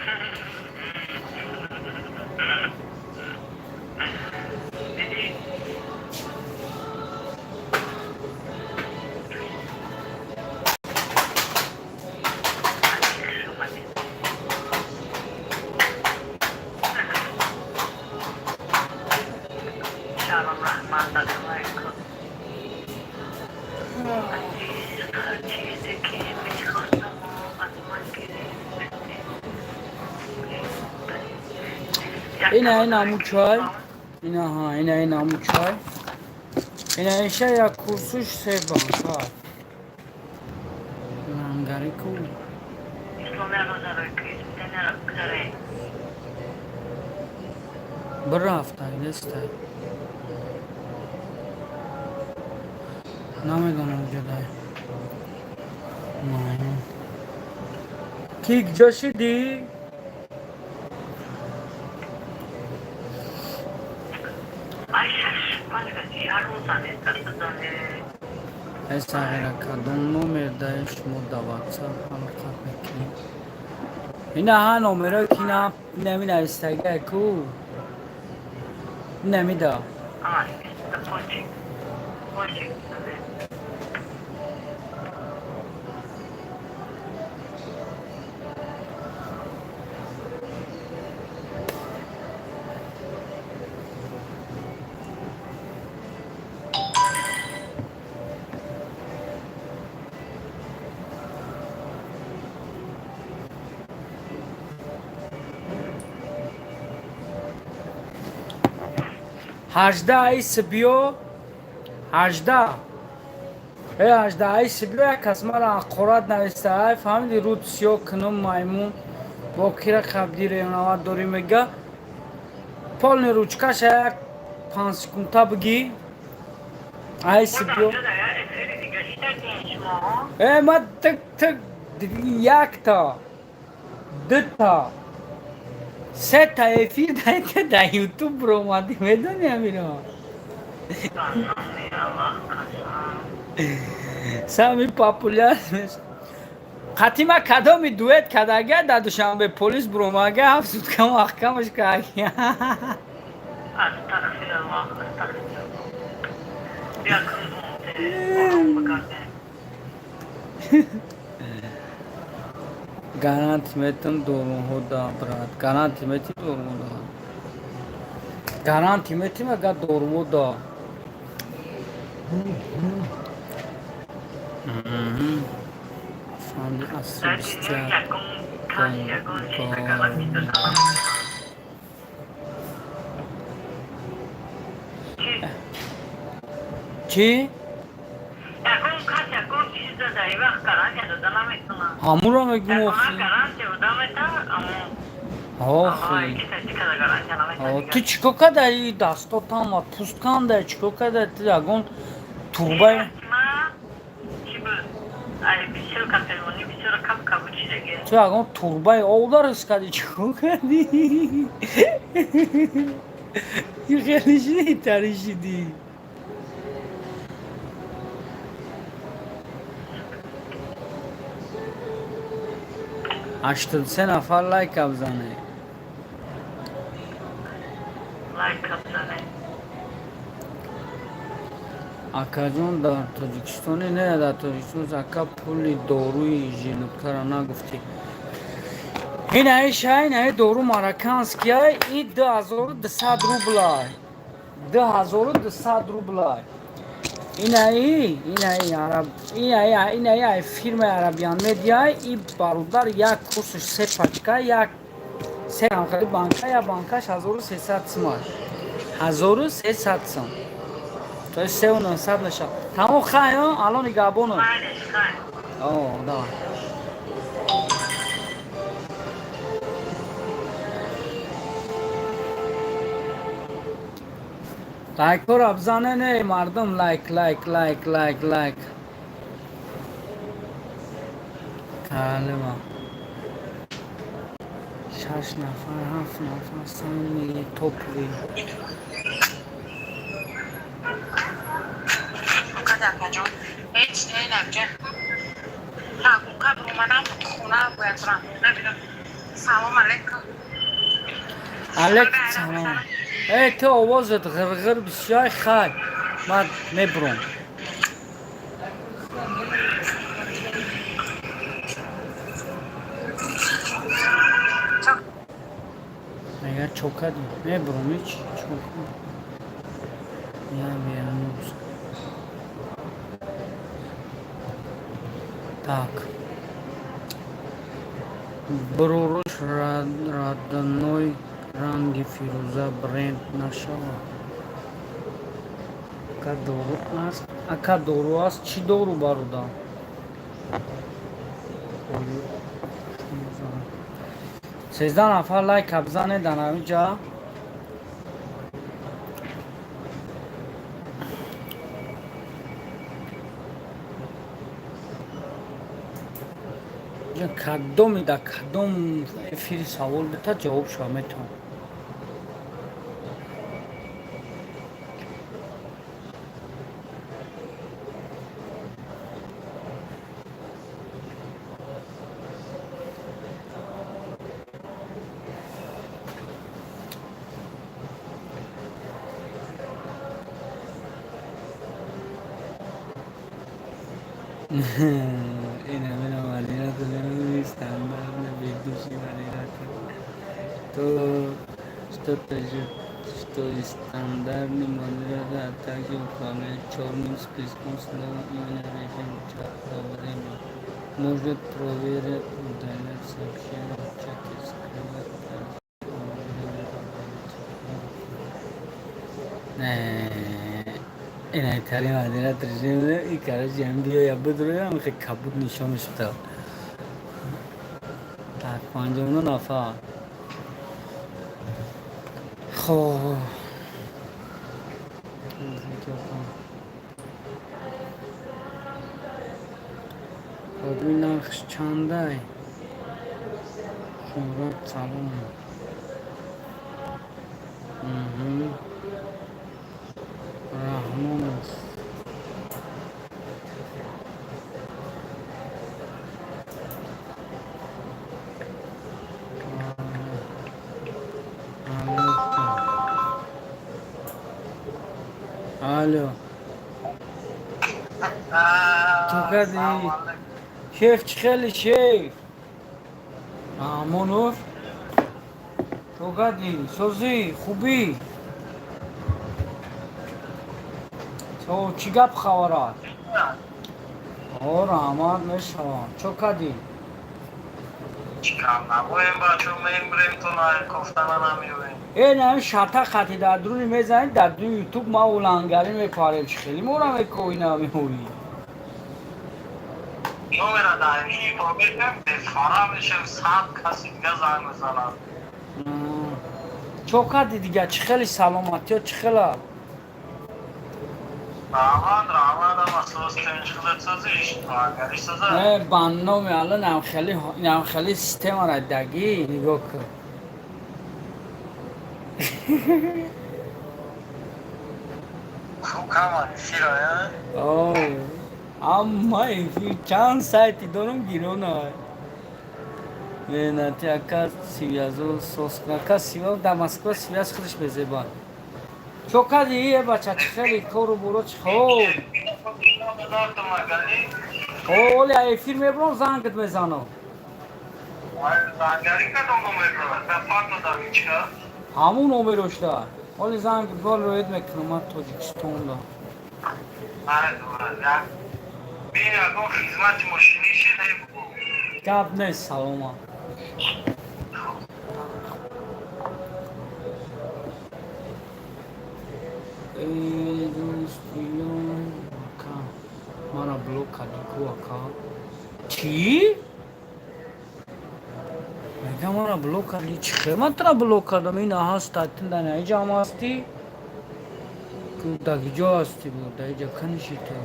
Ина ина мучай. Ина ҳа, ина ина мучай. Ина иша як курсуш се банка. Лангари ку. Бирафта, нестай. Намедонам ҷодай. Ки ҷо шидӣ? Эй сағира, кадом номер даи шумо да ватсап ҳалқа мекунем? Ина ҳа номеро ки на нами навистагия ку? Намида. 18 айс биё, 18, э 18 айс биё. Як кас мара ҳақорат нависта, ай фаҳмиди, руд сиё кунум, маймун, бо кира қабди ревновать дорӣ, мега. Полный ручкаша як 5 секунда бигӣ, айс биё. Э ма тик тик, якта, дута, сета эфир да ютуб ромадӣ, медони амиро? Самый популяр қатима кадоми дуэт кадага дар Душанбе полис буромага, 7 сутка маҳкамаш кард. Астағфируллоҳ, астағфируллоҳ. Якум ором бигардем. Гарант метам доруҳо да, брат, гаранти мети доруҳо да, гаранти метим, агар доруҳо да. Фанди асри 21. Ягон кас ягон чиз гарантӣ дода наметавонад. Чӣ? Чӣ? Ягон кас ягон чиза дар ин вақт гарантия дода наметавонад. Ҳамуро мегум. Ягона Охи. гарантия дода метавонад, аммо Охи. киса чӣ када гарантия наметавонад. Ту чӣ кор кардаи, дастотама пуст канда, чӣ кор карда ту? Ягон турбаи Ма чӣ буд? Ай бисёр капелмонӣ, бисёр кап кабуд чизаге. Ту ягон турбаи об дароз кардӣ, чӣ кор кардӣ? Хеле шидӣ, тари шидӣ. 83 нафар лайка бизанед. Лайка бизанед. Акаҷон, дар Тоҷикистоне? Не, дар Тоҷикистон. Ака, пули доруи желудкара нагуфтӣ. Инаи ша, инаи дору марокканския, и 2200 рублай, 2200 рублай. Инаи араб, инаи ай фирмаи Арабиан Медиа. И бародар, як курсуш се пачка, як се ҳамхели банка, як банкаш 1300 сумаш, 1300 сум, то есть 3900 мешавад. Тамом, хай, алло нигаҳбоно. Майлеш, хай. О, давай. Лайкҳоро бизане, не мардум, лайк, лайк, лайк, лайк, лайк. Калима шаш нафар, ҳафт нафар, самые топовые. Акаҷон, ҳеҷ не, наҷа. Ҳа, броманам хона бояд рам. Салом алейкум. Алейкум салом. Эй, ту овозат ғирғир бисёр. Хай, ман мебурам. Мега чокади мебурам, ҳеч чока. Я вернусь. Так, буруруш родной, ранги фирӯза бренд нашавад. Ака, дору аст? Ака, дору аст? Чӣ дору, бародар? 13 нафар лайка бизанед дар ҳаминҷа. Кадоми дар кадом эфири савол бита, ҷавоб шава метавон. Ина мина модератор стандартно ведущий модератор. То что-то же, что и стандартный модератор, а также управляет черным списком слова именно режим чата время. Может проверить, удалять сообщения в чате, скрывать. Не, инайтарин модератор и короче биёя бидроям, хе кабуд нишонаш дод. Так, 59 нафар. Хоб, хоб, ин нархш чандай? Шӯҳрат, салом. Раҳмонов. Алейкум. Алло. Чӣ кардӣ? Шеф, чӣ хели, шеф? Раҳмонов? Чӣ кардӣ? Созӣ, хубӣ? То чӣ гап хабарат? О, раҳмат мешавам. Чо кардӣ? Чикар набоем, бачо, мембрем, то кофтана намеоем. Э, на шата хати дар дуруни мезанӣ, дар дуни ютуб ма улангарӣ мепарем. Чӣ хели мора мекоӣ, намеорӣ? Номера дар эфир мекунем, бефара мешем, 100 каси дига занг мезанад. Чо кардӣ дига? Чӣ хели, саломатиё чӣ хела? Раҳмат, раҳмат, ама. Не, ба номи Алло намхели системара дагӣ нигоҳ кун. Амма эфир чанд сайти дорам гирона. Меҳнати ака связо сос ака связ дар Москва связ худаш безеба. Чо кади е бача, чӣ хели кору боро чӣ хоб? Оли эфир мебурам, зангат мезанам. Ҳамун номерошда. Оли занг бол роед мекунам ман Тоҷикистонда. Гап нест, салома. Мара блок кардӣ ку ака? Чӣ? Мега мара блок кардӣ? Чӣ хел ман тура блок кардам? Ина ҳаста, ту дар иҷа ҳам ҳастӣ? Ку дар киҷо ҳастӣ бо? Дар иҷа каниши ту?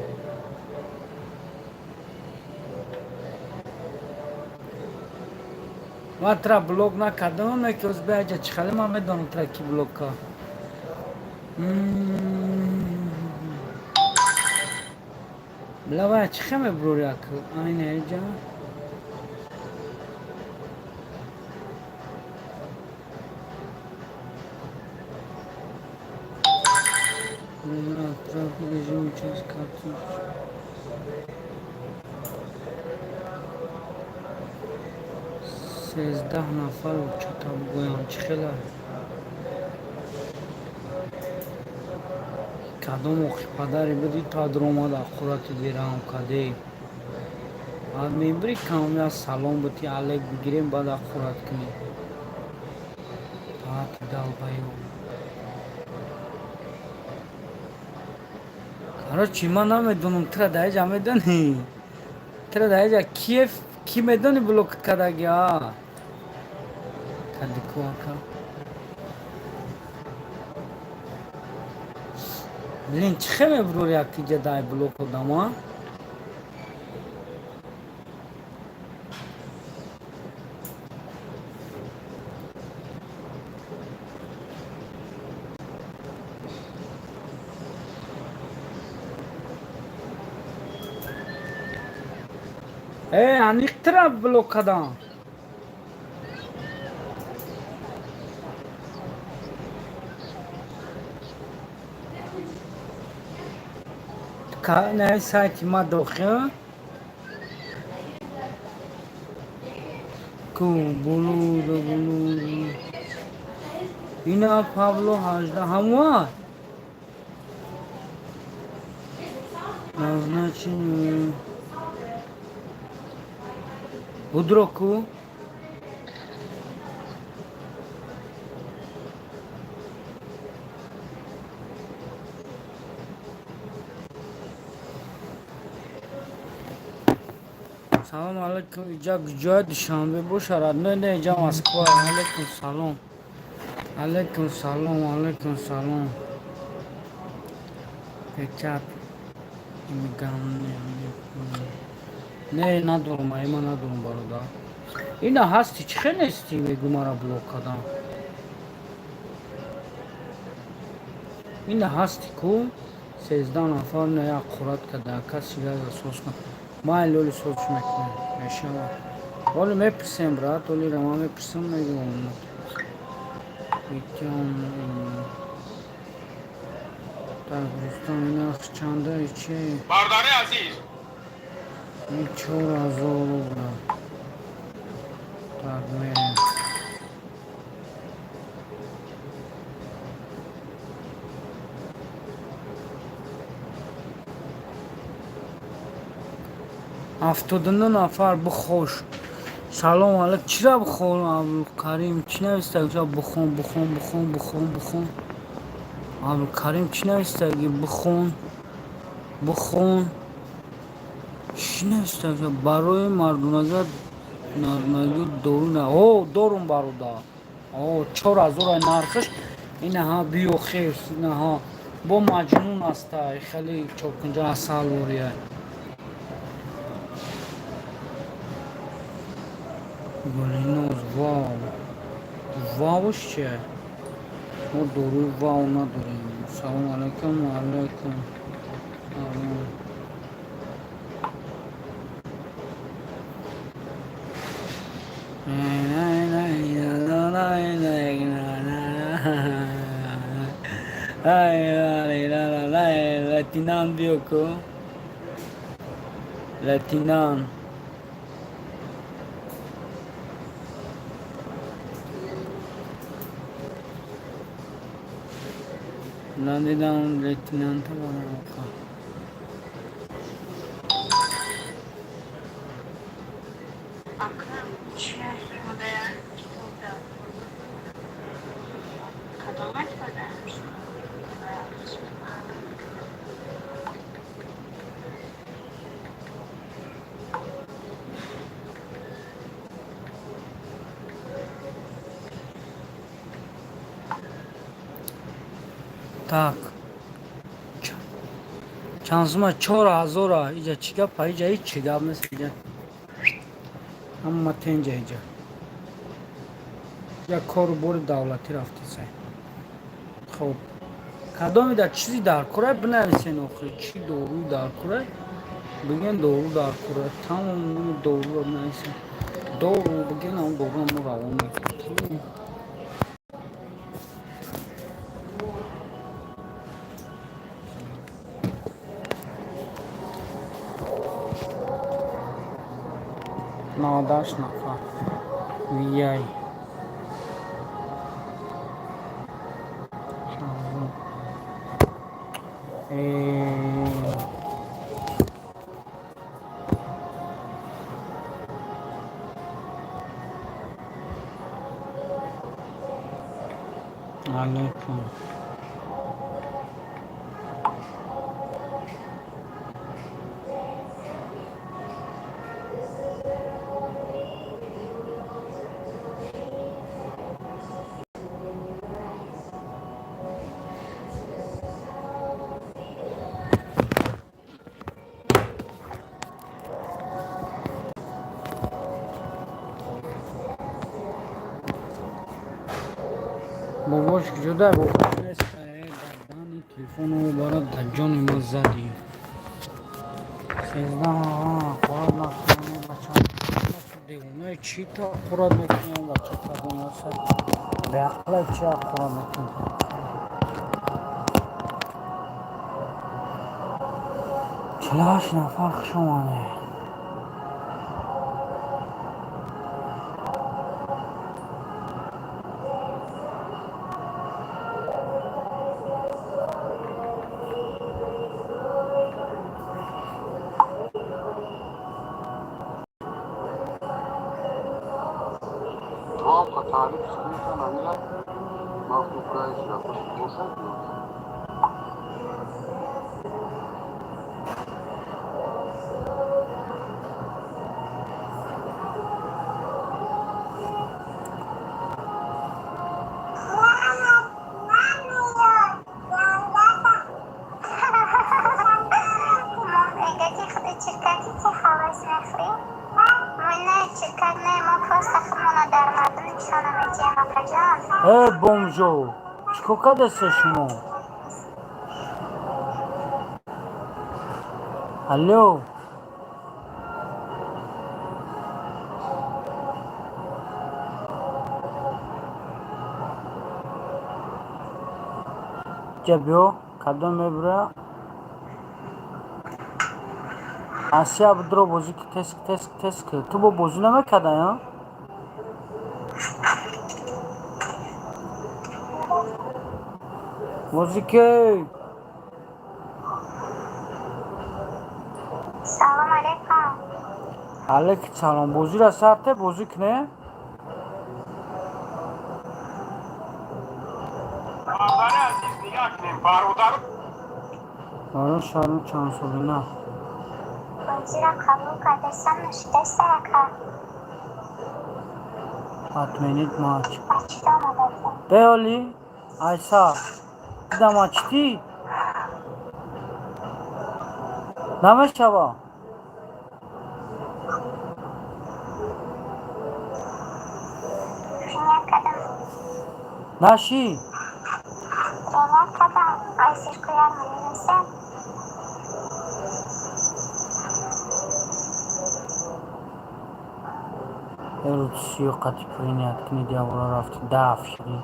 Ман тура блок накардам, ки оз бия иҷа чӣ хеле ман медонам тура ки блок кард. Била чӣ хел мебурори ака? Айна иҷа. Отправка режим через карту. 13 нафар чота бугӯям чӣ хела? Кадом охи падаре буди то омада қурати бераҳм каде? Баъд мебири камя салом бути алек бигирем, баъд аққурат кунем. Таати долбоёб. Короче, ман намедонам тура дар иҷа медонӣ? Тура дар иҷа киев ки медонӣ блокат кардаги а? Кадику ака. Блин, чӣ хел мебурори як иҷа дай блок одама? Э, аниқ тура блок кардам. На сайти ма дохил. Ку булуду булуду. Ина Павло 18 ҳамуа? Назначение. Будро ку? Салом алейкум. Иҷа куҷоя Душанбе бошад? Не, не, иҷа Москва. Алейкум салом. Алейкум салом, алейкум салом. Печат. Мегам не, надорам, ай ма надорам бародар. Ина ҳасти, чӣ хел нести мегӯ мара блок кардам. Ина ҳасти ку? 13 нафар на як қурат карда, каси газа сос кун. Майли оли сос мекунем, мешавад. Оли мепурсем, брат, оли ра ман мепурсам, мегӯям. Итём Так, Рустам, нарх чанда чи? Бародари азиз, Ин 4000 рубля. Так, мерем. 79 нафар бихош. Салом алейк. Чира бихон, Абдулкарим? Чӣ навистаги? Бихон, бихон, бихон, бихон, бихон. Абдулкарим чӣ навистаги? Бихон, бихон. Чӣ навистаги? Барои мардонага мардонагӣ дору на. О, дорум бародар. О, 4000 нархаш. Инаҳа биё херс, инаҳа. Бо маҷнун аста, хеле чоркунҷа асал вория. Гулиноз, вау. Вауш чия? Мо доруи вау надорем. Салом алайкум, алайкум. Салом. Латинан биё ку. Латинан. Надидам лейтенанта бароқа. Ака, чӣ буда? Кадомат буда? Так. Чанд сума? 4000-а. Иҷа чӣ гапа? Иҷа ҳеҷ чӣ гап нест иҷа. Ҳама тенҷа иҷа. Иҷа кору бори давлатӣ рафтесай. Хоб. Кадоми дар чизи дар кора бинависен охир. Чӣ дору дар кора? Бигӯен дору дар кора. Тамом доруро бинависен. Дору бигӯен, он доруро мо равон мекунем. 98 нафар. Вияй. Шаҳзод. Алейкум. Бобош куҷода? Бобош нест. Дардани телефону барад дар ҷони мо задӣ. 13 қурат накунам бача. Девонаи чӣ та қурат мекунам бача кадом аст? Беақлай чи қурат мекунам? 48 нафар, хуш омадед. Туам таъриф скринша намира махлуқраишра бошад ё не? Мега ки худи чиркаки ки ҳавас мехӯрӣ? Мо не чиркак не, мо просто худмона дар мардум нишона медиҳем, акаҷон. Э, бомжо, чӣ кор кардеста шумо? Алло. Ҷа биё, кадом мебура? Асия будро бозӣ ки теск теск теск. Ту бо бозӣ намекардай, а? Бозӣ ки. Салом алейкум. Алейкум салом. Бозиро сар те бозӣ куне? Бародари азиз, нигоҳ кунем, бародар. Барои шаҳру чанд солина. Бозиро қабул кардастам, нашидаста, ака. Отменить матч. Ба чӣ омада будем? Беоли, айса. Дида матч ти? Намешава. Принят кардам. Наши. Принят кардам. Айсирку як миллион. Рутсиё қати принят кунед, явора рафти даф шуди.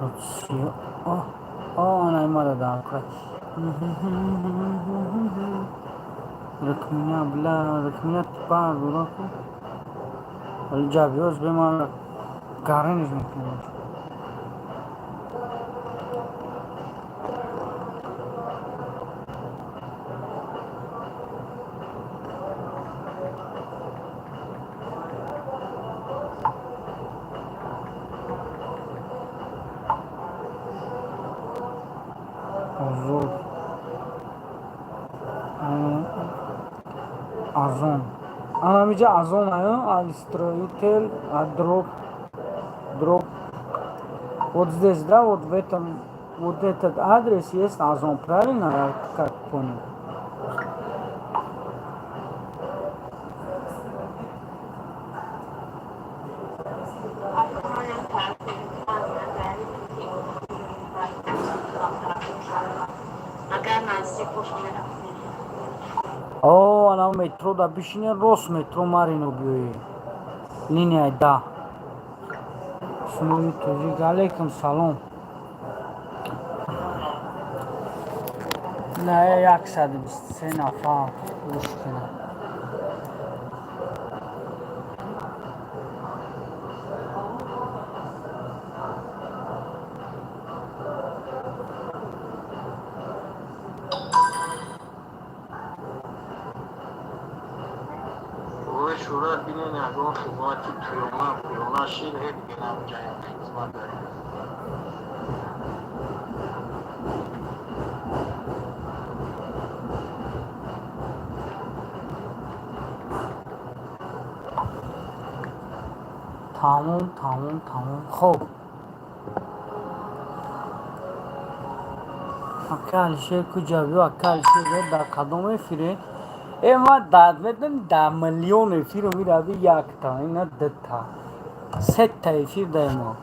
Рутсиё. О, о, ана имада дар. Рукмина, бля, рукмина бар дураку. Вали ҷабиёз бе ман гараниш мекунам. Озод. Азон. Анамиҷа Азон аю, Алистроитель, дроп, дроп. Вот здесь, да, вот в этом, вот этот адрес есть Озон, правильно, я как понял? Агар наздик боша, мерафтем. О, ана метро да бишине, рост метро Марино биёе. Линияи 10. Шумои тоҷик, алейкум салом. На 123 нафар гӯш кунад. Ой, шӯра бинен, ягон хизмати туёна пӯёна шид, ҳе диге намҷа як хизмат дарем. Тамом, тамом, тамом. Хоб. Ака Алишер куҷа биё, ака Алишер биё, дар кадом эфире? Э, ма дар медонӣ, дар миллион эфиру мирави якта, ина дута. Сета эфир даем мо.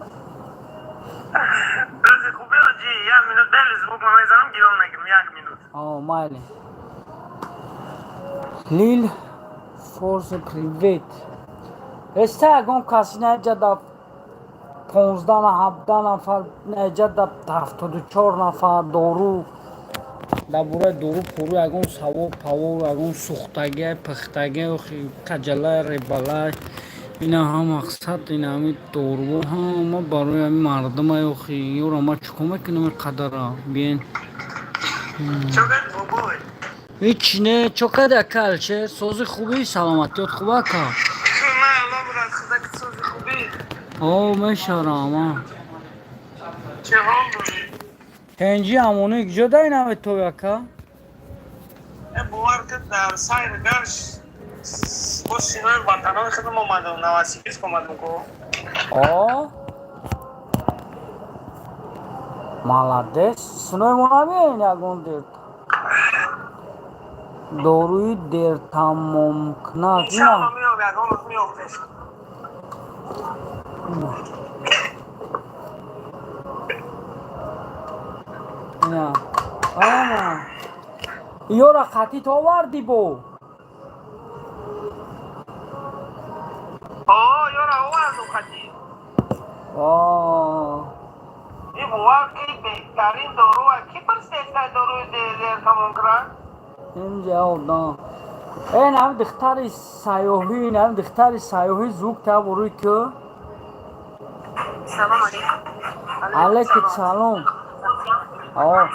Рӯзи хубе, оҷи, як минут дели звук ма мезанам, гирон мегирам, як минут. О, майли. Лил Форс, привет. Эста ягон каси наҷа да 15 на 17 нафар, наҷа да 74 нафар дору дар бораи дору пору ягон савол павол, ягон сӯхтагия, пухтагия, охи каҷалай, ребалай, ина ҳам мақсад, ина ҳами доруҳо ҳама барои ҳами мардумай. Охи ёра, ма чӣ кор мекунем ин қадара? Биен. Чокат, бобой? Ҳеч не, чо кади, ака Алишер? Сози хубӣ, саломатиёт хуб, ака? На, алло, брат, худа ки сози хубӣ. О, мешарам, а. Чӣ ҳол дорӣ? Тенҷи, амони, куҷо дай наметови, ака? Э, бовар кун, дар сайр гашт бо синои ватанои худам омадам, Новосибирск омадам ко. О, молодец. Синои мо намеен ягон дер доруи дертамомкунак? Иншалло, меём, ягон рӯз меём пеш. Ина ана ёра қатит оварди бо. О, ёра овардум хати. О. И бовар ки беҳтарин доруа, ки пурсетай доруи дертамом кунад? Инҷа одам. Э, нами духтари сайёҳӣ, нами духтари сайёҳӣ, звук та буруй ку. Салом алейкум. Алейки салом. О,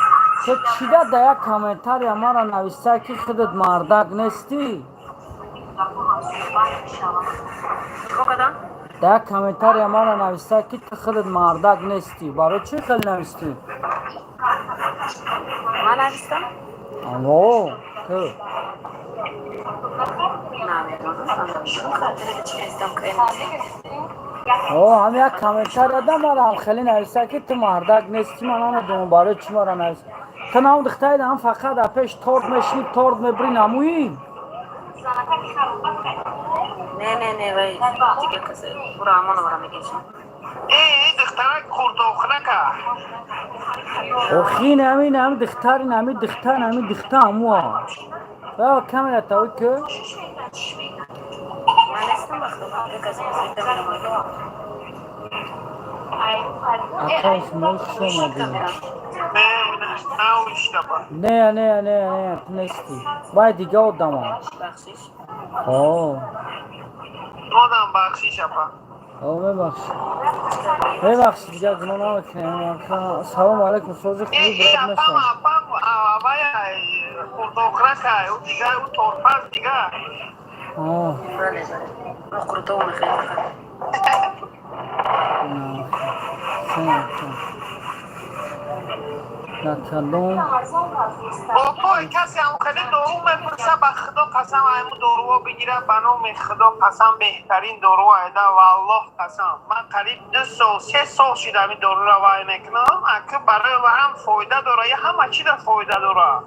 ту чида да як комментария мара нависта, ки худат мардак нестӣ? Чикор кардам? Да як комментария мара нависта, ки ту худат мардак нестӣ. Барои чӣ хел навистӣ? Ман навистам? О, ту. Намедонам. Чӣ навистам? О, ҳам як комментария да мара ҳам хеле нависта, ки ту мардак нестӣ. Ман намедонам, барои чӣ мара навист. Та нам духтари ам фақат дар пеш торт мешини, торт мебури, намуи? Не, не, не, вай дига касе ура Амоновара мегешам. Э, духтарак хурдохрака. Охи, нами нами духтари, нами духтар, нами духта амуа. А камера тави ки? Ман нестам, ба худо, дига касе мезида. Ака Исмоил, хуш омадӣ. Не, научтаба. Не, не, не, не, ту нести. Вай дига одама. Бахшиш. О, Модам бахшиш, апа. О, мебахши. Мебахши, дига гуноҳ намекунем. Салому алайкум, сози Э, хуби, э, брат. Апам, Мешавад. апам, авая хурдохрака, ӯ дига, ӯ торпаз дига. О, Бале, бале. Мо қурутов мехоҳем фақат. На, на кадом? Бобой, касе ҳам хеле дору мепурса, ба худо қасам, айму доруҳо бигира, ба номи худо қасам, беҳтарин дору айда, валлоҳ қасам. Ман қариб 2 сол, 3 сол шид ҳамин доруро вай мекунам, аки барои ҳам фоида дора, я ҳама чида фоида дора.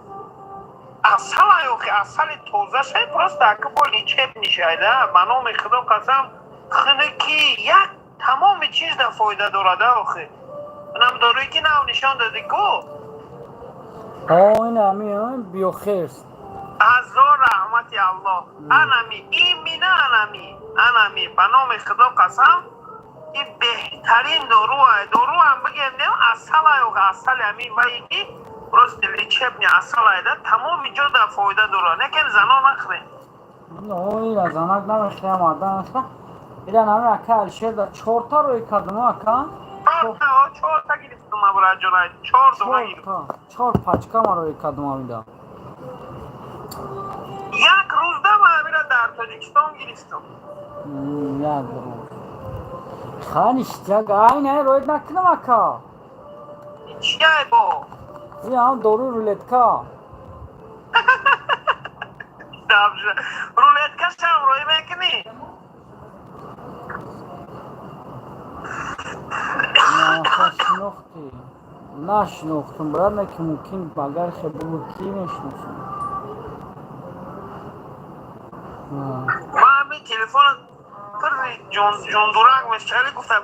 Асал охи, асали тоза шай, просто аки бо лечебный шайда, ба номи худо қасам, хунукӣ, як тамоми чизда фоида дорада охи. Унам доруе ки нав нишон дадӣ ку? О, ин ами биохерс. Ҳазор раҳмати Аллоҳ. Анами, имина анами, анами, ба номи худо қасам, ин беҳтарин доруа. Доруам бигем, не, асалай охи, асали ҳамин вае ки просто лечебный асалайда, тамоми ҷода фоида дорад. Некем занон нахӯрем. О, ина занак намехӯрам, марда намехӯрам. Ира нами ака Алишер да чорта рӯй кардам, ака. Чорта, чорта гирифтум, абураҷонай, чор дона гирифтум. Чорта, чор пачка ма рӯй кардам амида. Як рӯзда ман ҳамира дар Тоҷикистон гирифтум. Як рӯз. Хани штяг, ай не, рӯй накунам, ака. Чияй бо? Ин ҳам доруи рулетка. Рулеткашам рӯй мекунӣ? Шинохтӣ? Нашинохтум, брат, не ки мумкин, агар хе бугу, ки мешиносам. Ман ҳамин телефон пирри ҷондурак мешали гуфтам.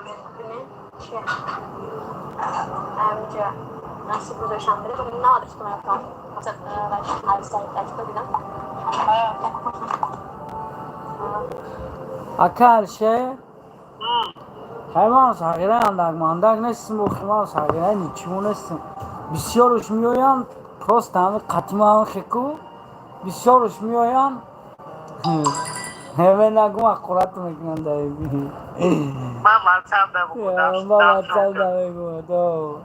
Амҷа насиб гузоштам. Навадашто мерафтам. Алиса дидам. Ака Алише, ҳай ман сағира андак мандак нестим, охи ман сағира ничимо нестим. Бисёруш меоянд, просто ҳами қатима ҳами хеку, бисёруш меоянд. Ҳеме нагум, ҳақорат мекунанд. Ман ватсап да бугудам. Ман ватсап да мегӯям.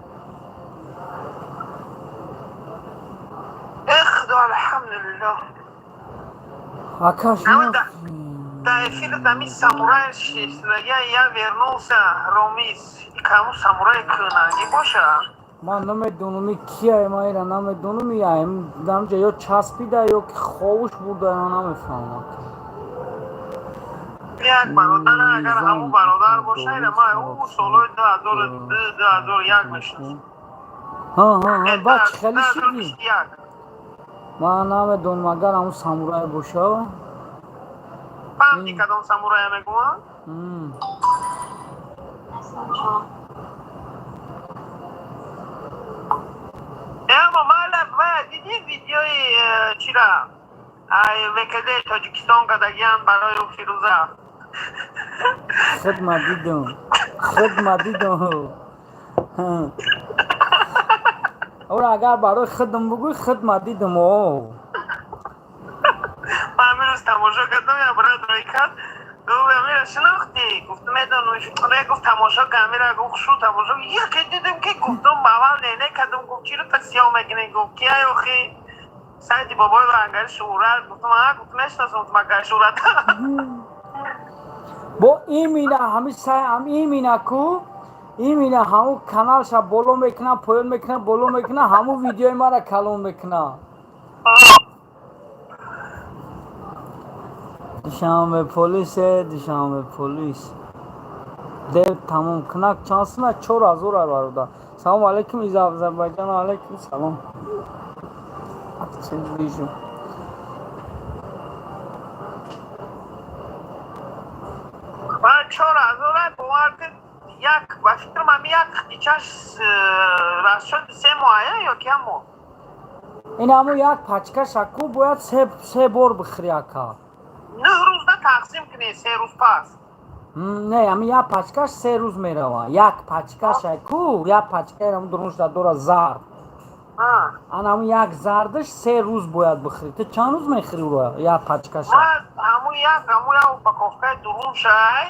Э, худо, алҳамдулиллоҳ. Ака. Да эфир дами самурай шистая, я вернулся, Ромис. Каму самурай кунанги боша. Ман намедонам кия, ман ира намедонам, дамҷа ё часпида, ё ки ховуш бурда, намефаҳмам. Як бародар, агар ҳамун бародар боша, ира ман ӯ солҳои 2002, 2001 мешиносам. Баъд чӣ хеле шидӣ, ман намедонам, агар ҳамун самурай боша. Фаҳмидӣ, кадом самурая мегӯям? М. Аммо майла, ва дидӣ видеои чира ай ВКД Тоҷикистон кардагиам барои ӯ Фирӯза? Худма дидум, худма дидум. Ора агар барои худм бугӯй, худма дидум, о. Ман ҳамин тамошо кардам, я брат рӯй кард, гуфт: «Амира шинохтӣ?» Гуфт: «Медонам». Гуфт: «Тамошо кар Амира». Гуфт: «Шу тамошо». Яке дидем ки гуфтум, аввал не кардум, гуфт: «Чиро та сиёҳ мекунӣ?» Гуфт: «Кияй охи?» Сайди бобои вангари шӯрат. Гуфтум: «А». Гуфт: «Мешиносам». Гуфтум: «Агари шӯрат». Бо имина ҳами сай ҳам имина ку, имина ҳаму каналша боло мекуна, поён мекуна, боло мекуна, ҳаму видеои мара калон мекуна. Душанбе полисе, Душанбе полис дев тамом кунак. Чанд сума? 4000 бародар. Салому алейкум из Азербайджана. Алейкум салом. Вижу. Ман 4000 бовар кун, як ба фикрам ҳами як ичаш расчёти 3 моҳая ё ки ҳамо. Ин ҳамо як пачка шаку бояд се бор бихӯри, ака. 9 рӯзда тақсим кунед, 3 рӯз пас. Не, ҳами як пачкаш 3 рӯз мерава. Як пачкаш ку, як пачка ҳамн дуруншда дора зард. Ана ҳамн як зардаш 3 рӯз бояд бихӯрӣ. Ту чанд рӯз мехӯрӣ уро, як пачкаша? Ҳамун як, ҳамун як упаковкаи дуруншай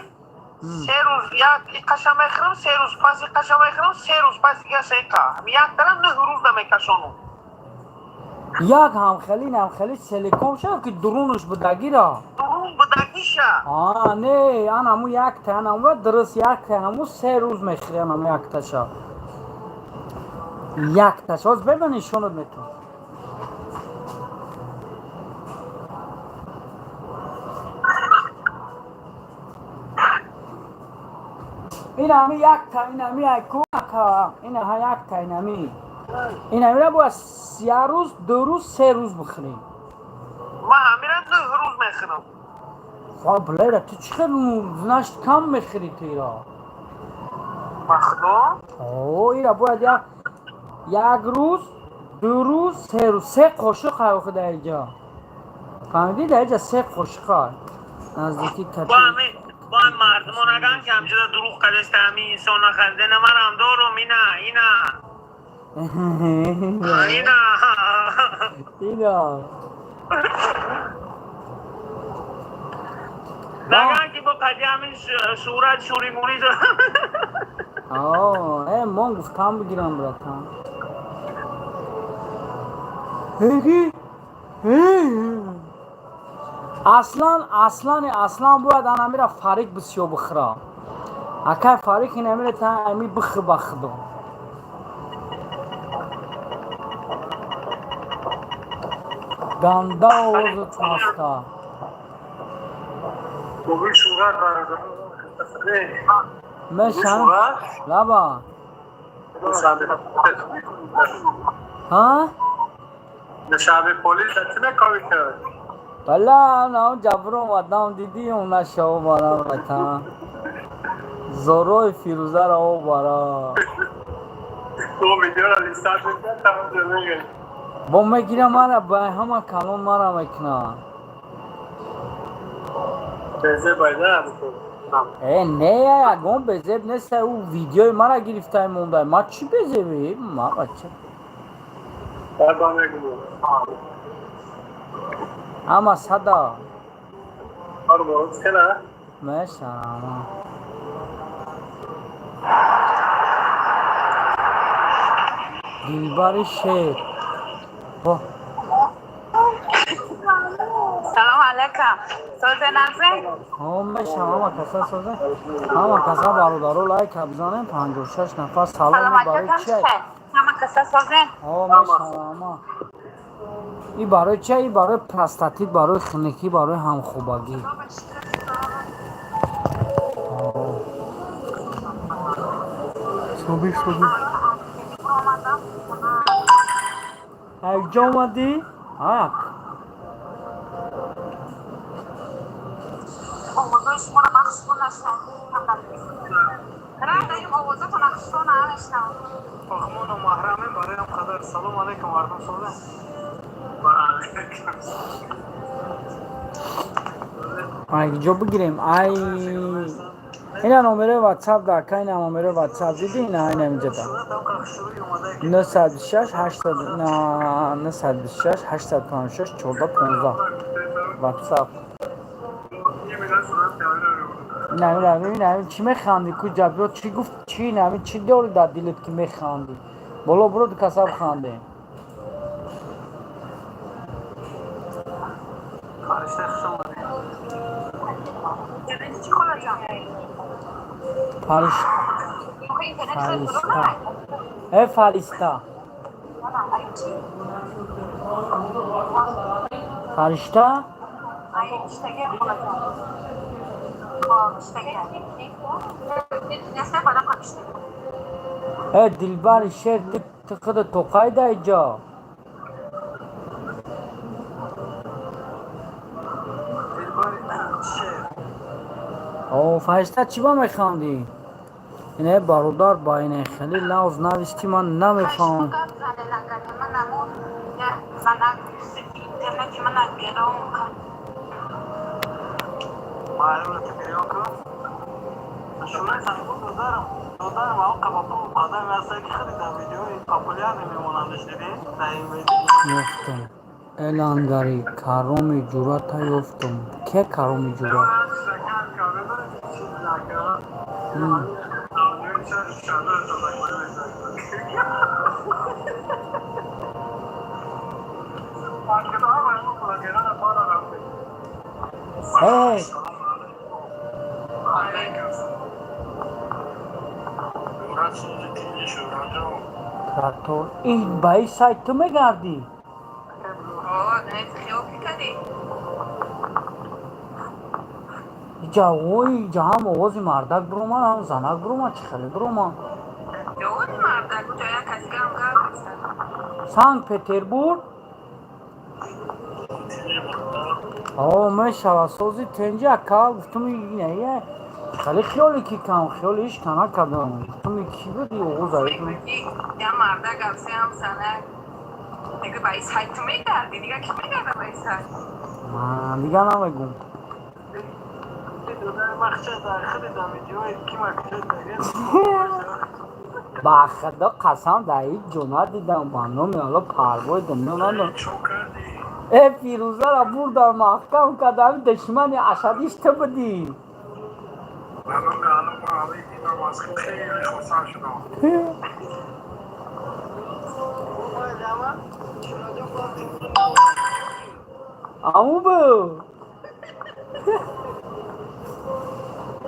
3 рӯз, як иқаша мехӯрам, 3 рӯз пас иқаша мехӯрам, 3 рӯз пас дигаша иқа. Як тара 9 рӯзда мекашонам. Як ҳамхели ҳамхели целиком ша ки дурунаш будагира? Дурун будагиша. А, не, ан ҳамун якта, ан ҳамун дуруст якта, ҳамун 3 рӯз мехӯри, ан ҳамун якташа. Якташа. Ҳоз беба нишонат метавон. Ин ҳами якта, ин ҳами айку ака, ин ҳа якта, ин ҳами. Ин ҳамира бояд як рӯз, 2 рӯз, 3 рӯз бихӯрӣ. Ман ҳамира 9 рӯз мехӯрам. Хоб, бледа, ту чӣ хел значит кам мехӯрӣ ту ира? Ба худо. О, ира бояд як рӯз, 2 рӯз, 3 рӯз, се қошиқ ҳай охи дар иҷа. Фаҳмидӣ, дар иҷа се қошиқ ҳай. Наздики кати. Бо мардумо наган ки ҳамҷода дурӯғ кадаста, ҳами инсон нахарида. На, манам дорум, ина, ина. Ина. Ина. Наган ки бо қади ҳамин сурат шури мури дорам. О, мон гуфтам бигирам, братан. Эги? Аслан, аслани, аслан бояд анамира Фарик бисёр бихӯра. Акай Фарик инамира та ами бихӯр, ба худо. Ганда овозат хаста. Бобои сурат бародар. Мешан? Лаба. Ҳа? Душанбе полис чӣ мекови кард? Валла, на ҷабро омадам, дидӣ, она шав барам, ватан. Зорои Фирӯзаро обара. Бо видеоро листат мекард, тамом ҷо мегӯяд. Бо мегира мара, ба ҳама калон мара мекунад. Безеб байда. Э, не, ягон безеб нест, ӯ видеои мара гирифтай мондай. Ма чӣ безебӣ? Ма бача. Ба мегӯям. Ҳама сада. Ҳар бор хела. Мешавам. Дилбари шер. О, Салом алейкум. Созе нағзе? Ҳо, мешавам, ҳама каса созе. Ҳама каса бародаро лайка бизанем, 56 нафар салом барои Саломатиятон чи? чӣ? Ҳама каса созе? Ҳо, мешавам. И барои чи? И барои простатит, барои хунукӣ, барои ҳамхобагӣ. Ҳо. Собир, собир. Айҷо омадӣ? Ак. Овозои шуморо махсус нашнавам. Радаем овозатон ахшо намешнавам. Пахмоно маҳрамем барои ҳам қадар. Салом алейкум, мардум созе. Ва алейкум. Айҷо бигирем. Ай ина номерои ватсап да, ака, ина номерои ватсап диди, ина ина инҷа да. 926 800 926 856 14 15 ватсап. Ина ина ина чӣ механдӣ ку ҷабро, чӣ гуфт, чӣ ина чӣ дори дар дилат ки механдӣ? Боло буро касаб хандем. Фаришта, хуш омадӣ. Интернети чӣ холаҷон? Фариш Охи интернет хеле Фариста. дуру Э, Фариста. Ай чӣ? Фаришта? Ай иштаге холаҷон. Хоб, иштаге. Неста бада қабиштаге. Э, дилбари шер, ту худ тоқай да иҷо. Дилбари шер. О, фаришта, чӣ ба механдӣ? Ине бародар ба ине хеле лавз навист, ки ман намефаҳмам. Гап зане накарди, ман аму як занак интернети мана герон кард. Маълума, ту гирён кун. Шӯраи сангу додарам. Додарам ав қабапул одаме ҳаста, ки хеле дар видеои популярный мемонандаш, дидӣ? Дар ин видео. Ёфтам. Элангари кароми ҷуръата ёфтам. Ке кароми ҷуръат? Шакар карда, чиз накард. Аудиои чандор тазаккурӣ мекард. Блогерона пора рафте. Эй! Алейкум. Брат, сози тинҷи Шӯраҷон. Трактор. Ин ба ин сайт ту мегардӣ? О, не, хиёл ки кардӣ? Иҷа, ой, иҷа ҳам овози мардак биромад, ҳам занак биромад, чӣ хеле биромад? Ҷоводи мардак, уҷа як касигаам гап мезад. Санкт Петербург? Тинҷи, бародар. О, мешава, сози тенҷи, ака, гуфтум, ина хеле хиёле ки кам хиёли ҳеч ка накардам. Гуфтум, ки буди овоз аи? Я мардак гапсе, ҳам занак. Мега, ба ин сайт ту мегардӣ, дига ки мегарда ба ин сайт? Ман дига намегум. Додари махча дар хеле дар видеои кима куҷо мегӯяд. Ба худо қасам, дар ҳеҷ ҷо надидам, ба номи Алло, парвои дунё надорам. Чо кардӣ? Э, Фирӯзара бурдам, маҳкам кардам, душмани ашадиш ту будӣ. Ба номи Алло, ман ҳамаи дидам, аз хеле хурсанд шудам. Омадама, Шӯраҷон бояд телефон Аму бу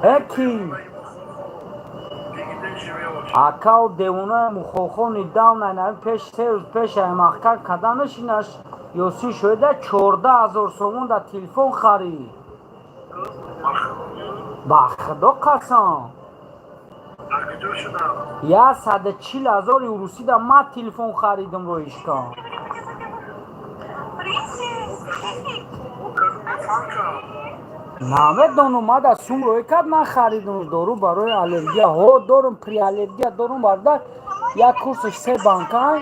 э ки? Бигиде живёшь. Акау девонаи мухохони давна нави пеш, 3 рӯз пеш ай маҳкам карданаш инаш Ёсин шоида 14 000 сомон да телефон харид. Ба худо қасам. Дар куҷо шудам? 140 000 русӣ да ман телефон харидам, роишка. Принцесс! Фан кард. Намедонам, ман да сум роӣ кард, ман харидам. Дору барои аллергия ҳо дорум, приаллергия дорум, бародар, як курсаш се банка,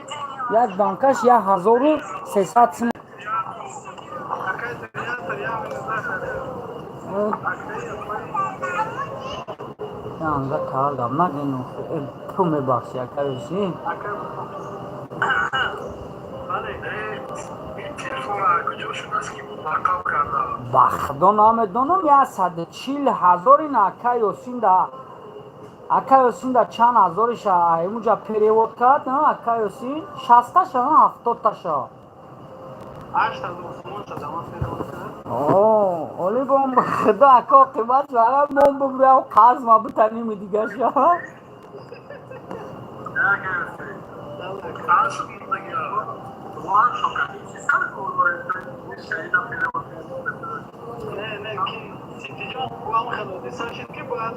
як банкаш 1300 сум. Акай театр, я минут. Анга тар гап нагину, ту мебахши, ака Ёсин. Акай бале. Ин телефон аз куҷо шудааст, ки лақаб кардам? Ба худо намедонам, 140 000 ин ака Ёсин да, ака Ёсин да чанд ҳазориша имуҷа перевод кард, ака Ёсин, 60-таша, 70-таша. 8000 сомон шуда, ман перевод кардам. О, оли бом, худо, ака, оқибат шава, мом бубрав, қарз ма битаними дигаша. Чанд шуд мондагиа? Ман шокадим, чи сар кор шаҳида перевод. Не, не, ки Ситиҷон ҳам хеле ҳодиса шуд, ки бояд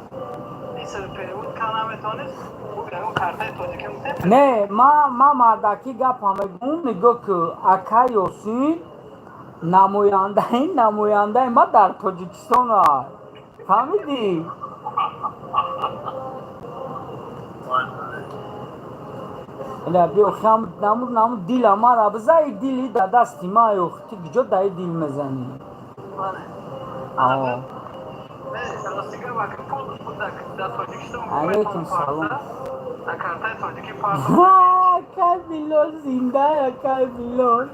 ин сар перевод карда наметавонист, ӯ ягон картаи тоҷикӣ мутем. Не, ма мардакӣ гапа мегӯм, нигоҳ ку, ака Ёсин намояндаи ма дар Тоҷикистон аст, фаҳмидӣ? Ила биё, хам намуд дила мара бизаи, дили да дасти ма, ёх, ту куҷо даи дил мезанӣ? Бале. Ао. Не, ростига, вақти пул дар Тоҷикистон Алейкум салом. дар картаи тоҷикӣ партофт. Акай Билол зинда, акай Билол.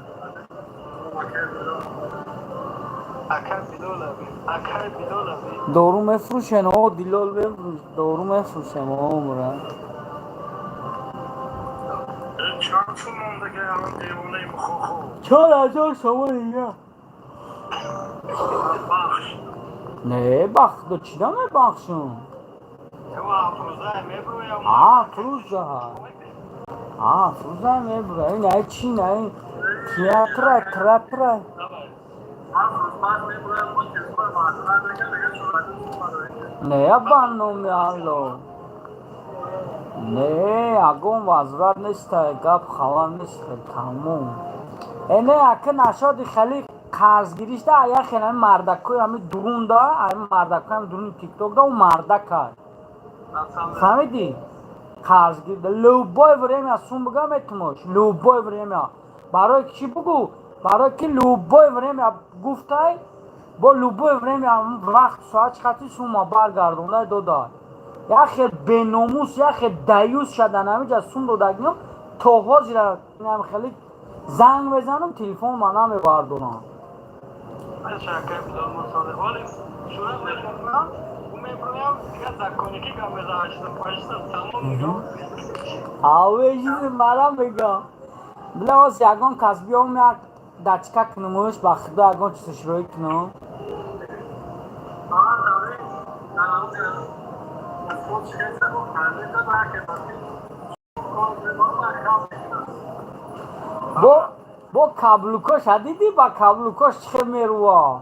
Акай Билол аби, акай Билол аби. Дору мефурӯшен, о, Дилол мефурӯш, дору мефурӯшем, о, мура. Чанд сум мондагиа ҳамон девонаи мухохо? 4000 сомон дига. Бахш. Не, бахто чида мебахшам? Ту ҳафтрӯза меброям. Ҳафт рӯза, 7 рӯза мебура. Ин ай чи, на ин театра, тратра. 7 рӯз баъд меброям, бо телефон маъзарат мекард, мегӯяд, Шӯраҷон, Не, ба номи Алло. Не, ягон возврат неста, гап хабар нест, тамом. Э, не, ака нашоди хеле қарзгиришда, ая хеле ами мардакои ами дурунда, ами мардакои ами дуруни тиктокда, у мардака. Фаҳмидӣ? Қарзгир любое время сум буга метумош, любое время. Барои чӣ бугу? Барои ки любое время гуфтай, бо любое время вақт соат чӣ қати сума баргардондай додай. Яхе беномус, яхе даюс шадан ҳамиҷа сум додагиём, то ҳозира инам хеле занг мезанам, телефон ма намебардорам. Шакай бидон мусодиқ. Вале шура мекардам, ӯ меброям, дигар законникӣ гап мезанад, 85 тамом мегам. Аве чизи мара мегам. Била оз ягон кас биём, як дачка кунумуш, ба худо ягон чизаш рӯй кунум. Ман даври дар ҳамон футбол шикаста буд, карда ба ки ба кор мекунам, хал мекунам. Бо каблукош дидӣ, ба каблукош чӣ хел мерува?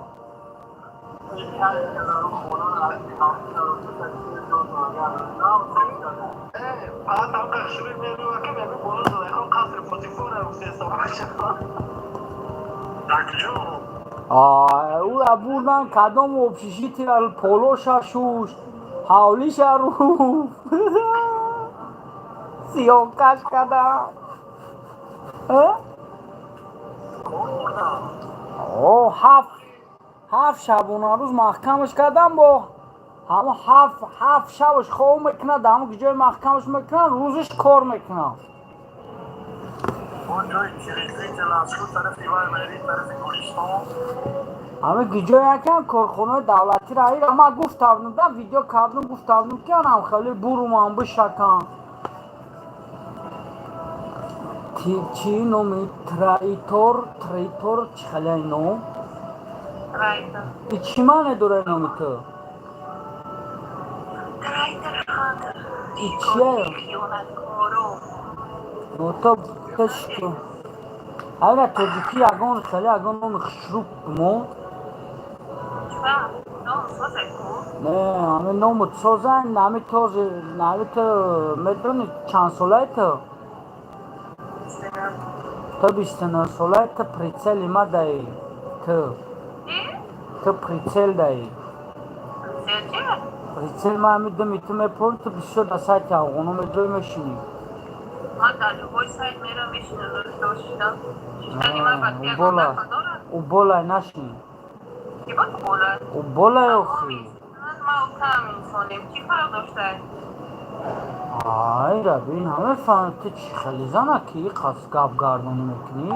Фақат ҳам қашри мерува ки мегӯ боло зулайхо қасри Потифора гуфтеста. Ӯра бурдан кадом общежития, полоша шуш, ҳавлиша руф, сиёҳкаш кардам. О, 7 шабонарӯз маҳкамаш кардам, бо ҳамо 7 шабаш хоб мекунад, ҳамо ҷои маҳкамаш мекунад, рӯзаш кор мекунад. Ҳаме гиҷое якам корхонаи давлатиро ира ман гуфтавдум, да видео кардум, гуфтавдум ки анам хеле бурумам бишакам. Чӣ номи траитор, траитор чӣ хеле ном? Трайтер. И чӣ маъне дора номи ту? Трайтер Хантер. И чия? Хиёнаткоро. Ну то ташку. Айра тоҷикӣ ягон хеле ягон номи хушрӯ мо? Чва? Ном созай ку? Не, ҳами ному созай, ҳами този, ҳами ту медони чанд солаи ту? Ту 29 солаи, ту прицели ма даи. Ту. Чӣ? Ту прицел даи. Чӣ? Прицел ма ҳами думи ту мепорӣ, ту бисёр дар сайти афғоно медои мешинӣ. Ман дар любой сайт мерам мешинам, дошта. Шиштани ман ба ягон Убола. дахл дорад? Уболай нашин. Ки ба ту болай? Уболай охи. Ман утам инсонем. Чӣ фарқ доштае? Айра бин ҳама фаҳм ту чӣ хеле зана ки иқас гап гардонӣ мекунӣ?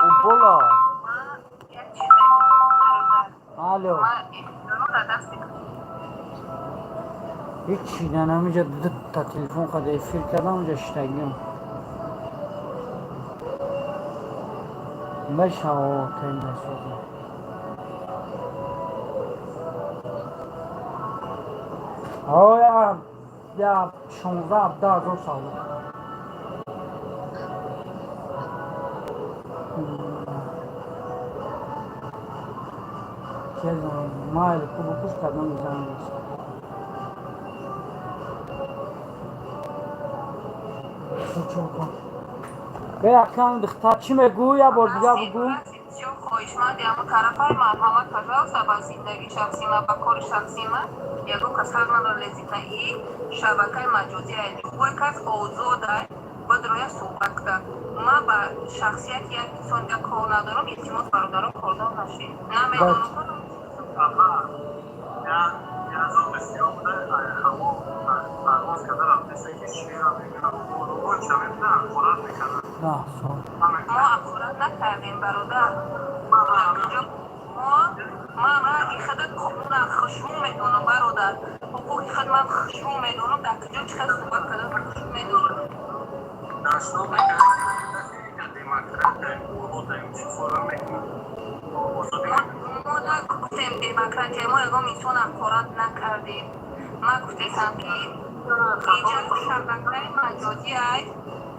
Убола. Ман як чиз мегӯям, бародар. Алло. Ман ихтиёрро дасти Ҳичи нанамиҷа дута телефон қада эфир кардам, уҷа шитагиам. Мешава тенда соза. Оя я 16-17 ҳазор савдо. Майли кубокуш кардам занг. Бе акам духтар чӣ мегӯ? Я бор дига бугӯ. Бисёр хоҳишманди ҳама тарафай марҳамат, пожалуйста, ба зиндагии шахсии ман, ба кори шахсии ман ягон кас ҳақ надорад лезить на. И шабакаи маҷозӣ, любой кас озодай бадроя суҳбат кунад. Ман ба шахсияти як инсон як кор надорам. Илтимос, бародарон, кордор нашед. Намедонам. Я бисёр буда, ҳаво парвоз карда рафтеса ки шера мегирам, ча мекунам, ҳақорат мекардам. 10 сол. Мо ҳақорат накардем, бародар. Мо ман ранги худат қонуна хушрӯ медонам, бародар. Ҳуқуқи худ ман хушрӯ медонам, дар куҷо чӣ хел суҳбат кардан хушрӯ медонам. Дашном мекард, демократия болодаем, чӣ кора мекунад? Озодӣ. Мо нагуфтем демократия, мо ягон инсон ҳақорат накардем. Ман гуфтесам ки инҷа шабакаи маҷозӣ ай,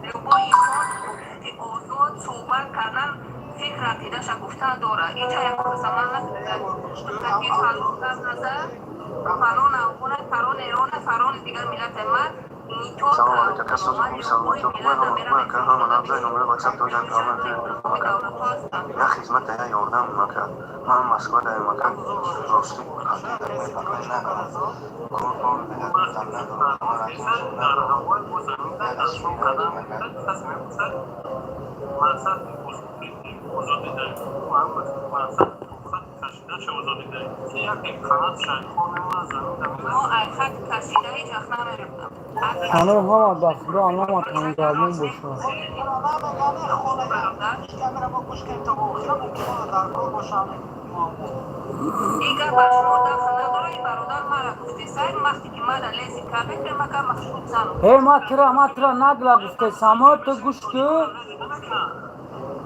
любой инсон ҳуқуқи озод суҳбат кардан, фикр ақидаша гуфтан дорад. Инҷа ягон каса ман нагуфтам ки фалон гап назад, фалон афғона, фалон эрона, фалони дигар миллате. Ман Не только Салом алейка, кас сози ман хуби, саломатӣ, любой хубай, миллат ҳама мерам хубай, ака, ҳама набзай, номера ватсап то ҷанг калман, ака. давлатҳо Я хизмат, я ёрдам, ака. Ман Москва даем, ака. Рости, хати дармай пакай надорам. Кор бор бедам надорам, хона ратоншон дар надорам. ҳавои бо замин Я дар шом дастгирӣ кардам ака. касе мепурсад, мақсад озодӣ дар мақсад хат кашида ча озодӣ дар ки яке қанат шайхон мемонад, замин дар Мо ай хат кашида ҳеҷ вақт намерем. Ҳано ҳама ба худо аллама тангармон бошад. Камера мо гӯш кунем то охира, мумкин дар кор бошам. Ин гап ба шумо дахл надора, ин бародар мара гуфтесай, вақте ки мара лези кардем, мага машғул занам. Э, ма тира нагла гуфтесамо, ту гӯш ку.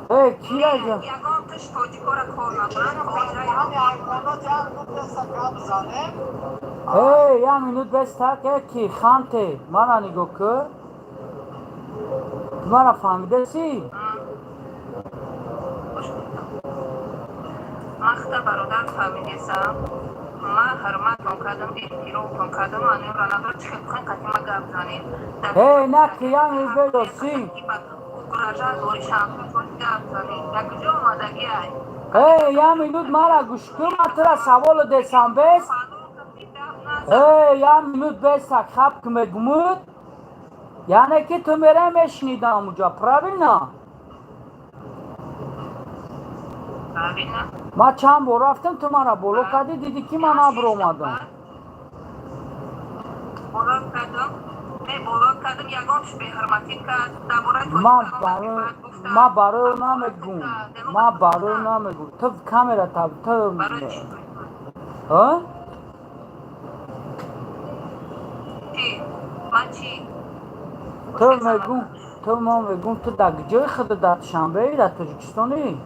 Э, ки яҷа? Ягон тиш тоҷикора кор надорам. Гап занем. Э, як минут бестак, э, ки ханте, мара нигоҳ ку. Ту мара фаҳмидаси? Махта бародар, фаҳмидесам, ма ҳурматон кардам, эҳтиромтон кардам, манёра надора, чӣ хел бихоҳем қати ма гап занем. Э, на ки як минут бедоси. Угрожать дори, шантаж гап занем, дар куҷо омадагӣ ай? Э, як минут мара гӯш ку, ма тира саволу десам бес. Э, як минут бестак, хаб ки мегумуд. Яъне ки ту мерай мешунидам уҷа, правильно? Правильно. Ман чанд бор рафтам, ту мара боло кардӣ, дидӣ ки ман набуромадам. Боло кардам, не, боло кардам, ягонш беҳурматӣ кард, дар бораи Ман тоҷикон барои бад гуфтам. Ман барои ӯ намегум, ман барои ӯ намегум. Ту камера та ту Барои чӣ? А? Чӣ ман чӣ? Ту мегум, ту ма мегум, ту дар ҷои худ, дар Душанбеи, дар Тоҷикистонӣ?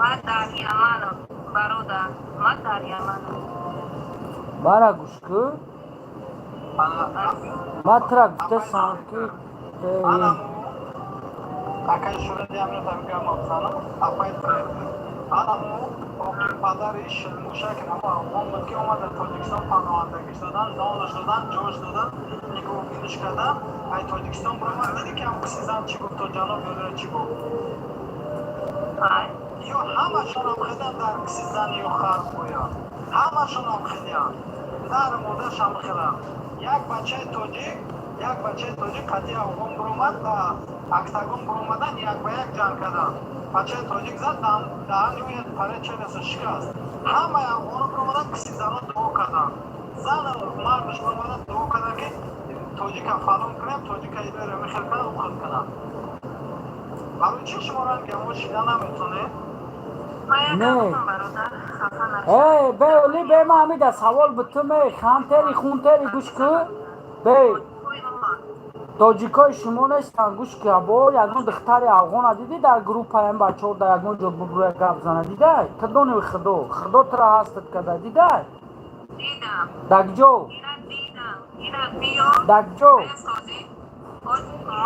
Ман дар Яманам, бародар, ман дар Яманам. Бара гӯш ку, ман тура гуфтасам ки Акай шуради амро тамигам абзанам, апай анамо оки падари шилмушак намо афғон буд, ки омад дар Тоҷикистон, паноҳандагиш додан, нонаш додан, ҷош додан, нигоҳубиниш кардан. Ай Тоҷикистон биромад, диди ки ҳам киси зан чӣ гуфт, то ҷаноб ёдора чӣ гуфт? Ай. Ё ҳамашонам хедан дар киси зани ё хар гӯя, ҳамашонам хедиян, дар модаршам хелам. Як бачаи тоҷик қати афғон биромад, ба октагон биромадан, як ба як ҷанг кардан. Бачаи тоҷик зад, даҳани ӯ як параи челюсть а шикаст. Ҳамаи афғоно биромадан, киси зано дуо карданд, зану мардаш биромадан, дуо карданд, ки тоҷика фалон кунем, тоҷика идора мехел кунам, ӯ хел кунам. Барои чӣ шумо ранги мо шида наметонед? Ман як Не. гап гуфтам, бародар, хафа нашав. Э, бе оли, бе, ма ҳамида савол буту ме хантери хунтери, гӯш ку, бе. Тоҷикои шумо нестанд, гӯш ки, або ягон духтари афғона дидӣ дар группаи бачаҳо, дар ягон ҷо бубруя гап зана, дидай? Ту дони, худо, худо тура ҳастат карда, дидай? Дидам. Дар ҷо? Ина дидам, ина биё. Дар ҷо? Бесозӣ,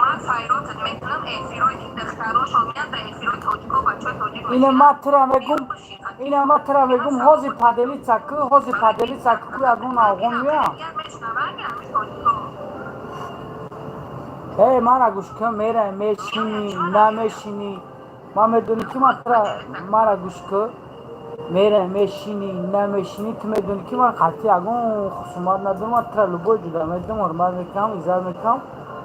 ман файротат мекунам, эфирое ки духтарошон меянд, дар эфирои тоҷико бачаҳои тоҷик. Ина ма тура мегум, ина ма тура мегум, ҳози поделиться ку, ҳози поделиться ку, ягон афғон мея. Мешнаванд ҳами тоҷико. Э, мара гӯш кун, мерай мешинӣ, намешинӣ, ман медонӣ ки ман тура, мара гӯш ку, мерай мешинӣ, намешинӣ, ту медонӣ ки ман қатъи ягон хусумат надорам. Ман тура любой ҷуда медонам, ҳурмат мекунам, иззат мекунам.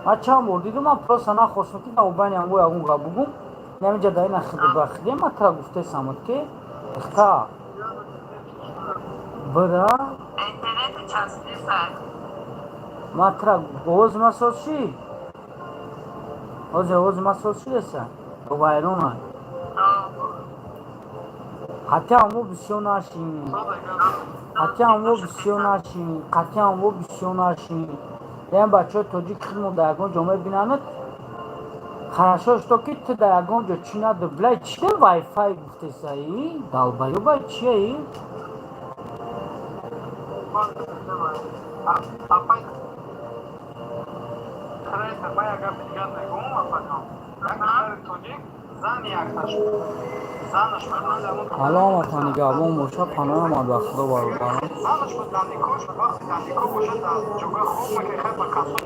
Ман чанд бор дидум, ман просто нахостам ки дар байни ҳамго ягон гап бугум. Намиҷа дар ина хиди ба хиди ман тура гуфтесамад, ки ихта бира. Интернет часписа. Ман тура овози ма соз шид, ҳозир овози ма соз шидеса, вайрона. Қатъиан мо бисёр нашин, қатъиан мо бисёр нашин, қатъиан мо бисёр нашин. Ян бачаҳои тоҷик хидмо дар ягон ҷо мебинанад. Хорошо, что ки ту дар ягон ҷо чӣ надор. Блай, чӣ вайфай гуфтесаи, долбоёб, чияи? Апай третер, ба як гапи дигар мегӯм, апаҷон. Як духтари тоҷик, зани якташ, Занаш буд, вале ҳамон Алло, ҳаматон нигаҳбон боша, паноҳ омад ба Худо, бародарон. Занаш буд, дар никоҳ шуд. Вақте дар никоҳ бошад, дар ҷогаи хоб мекард, хай ба касо.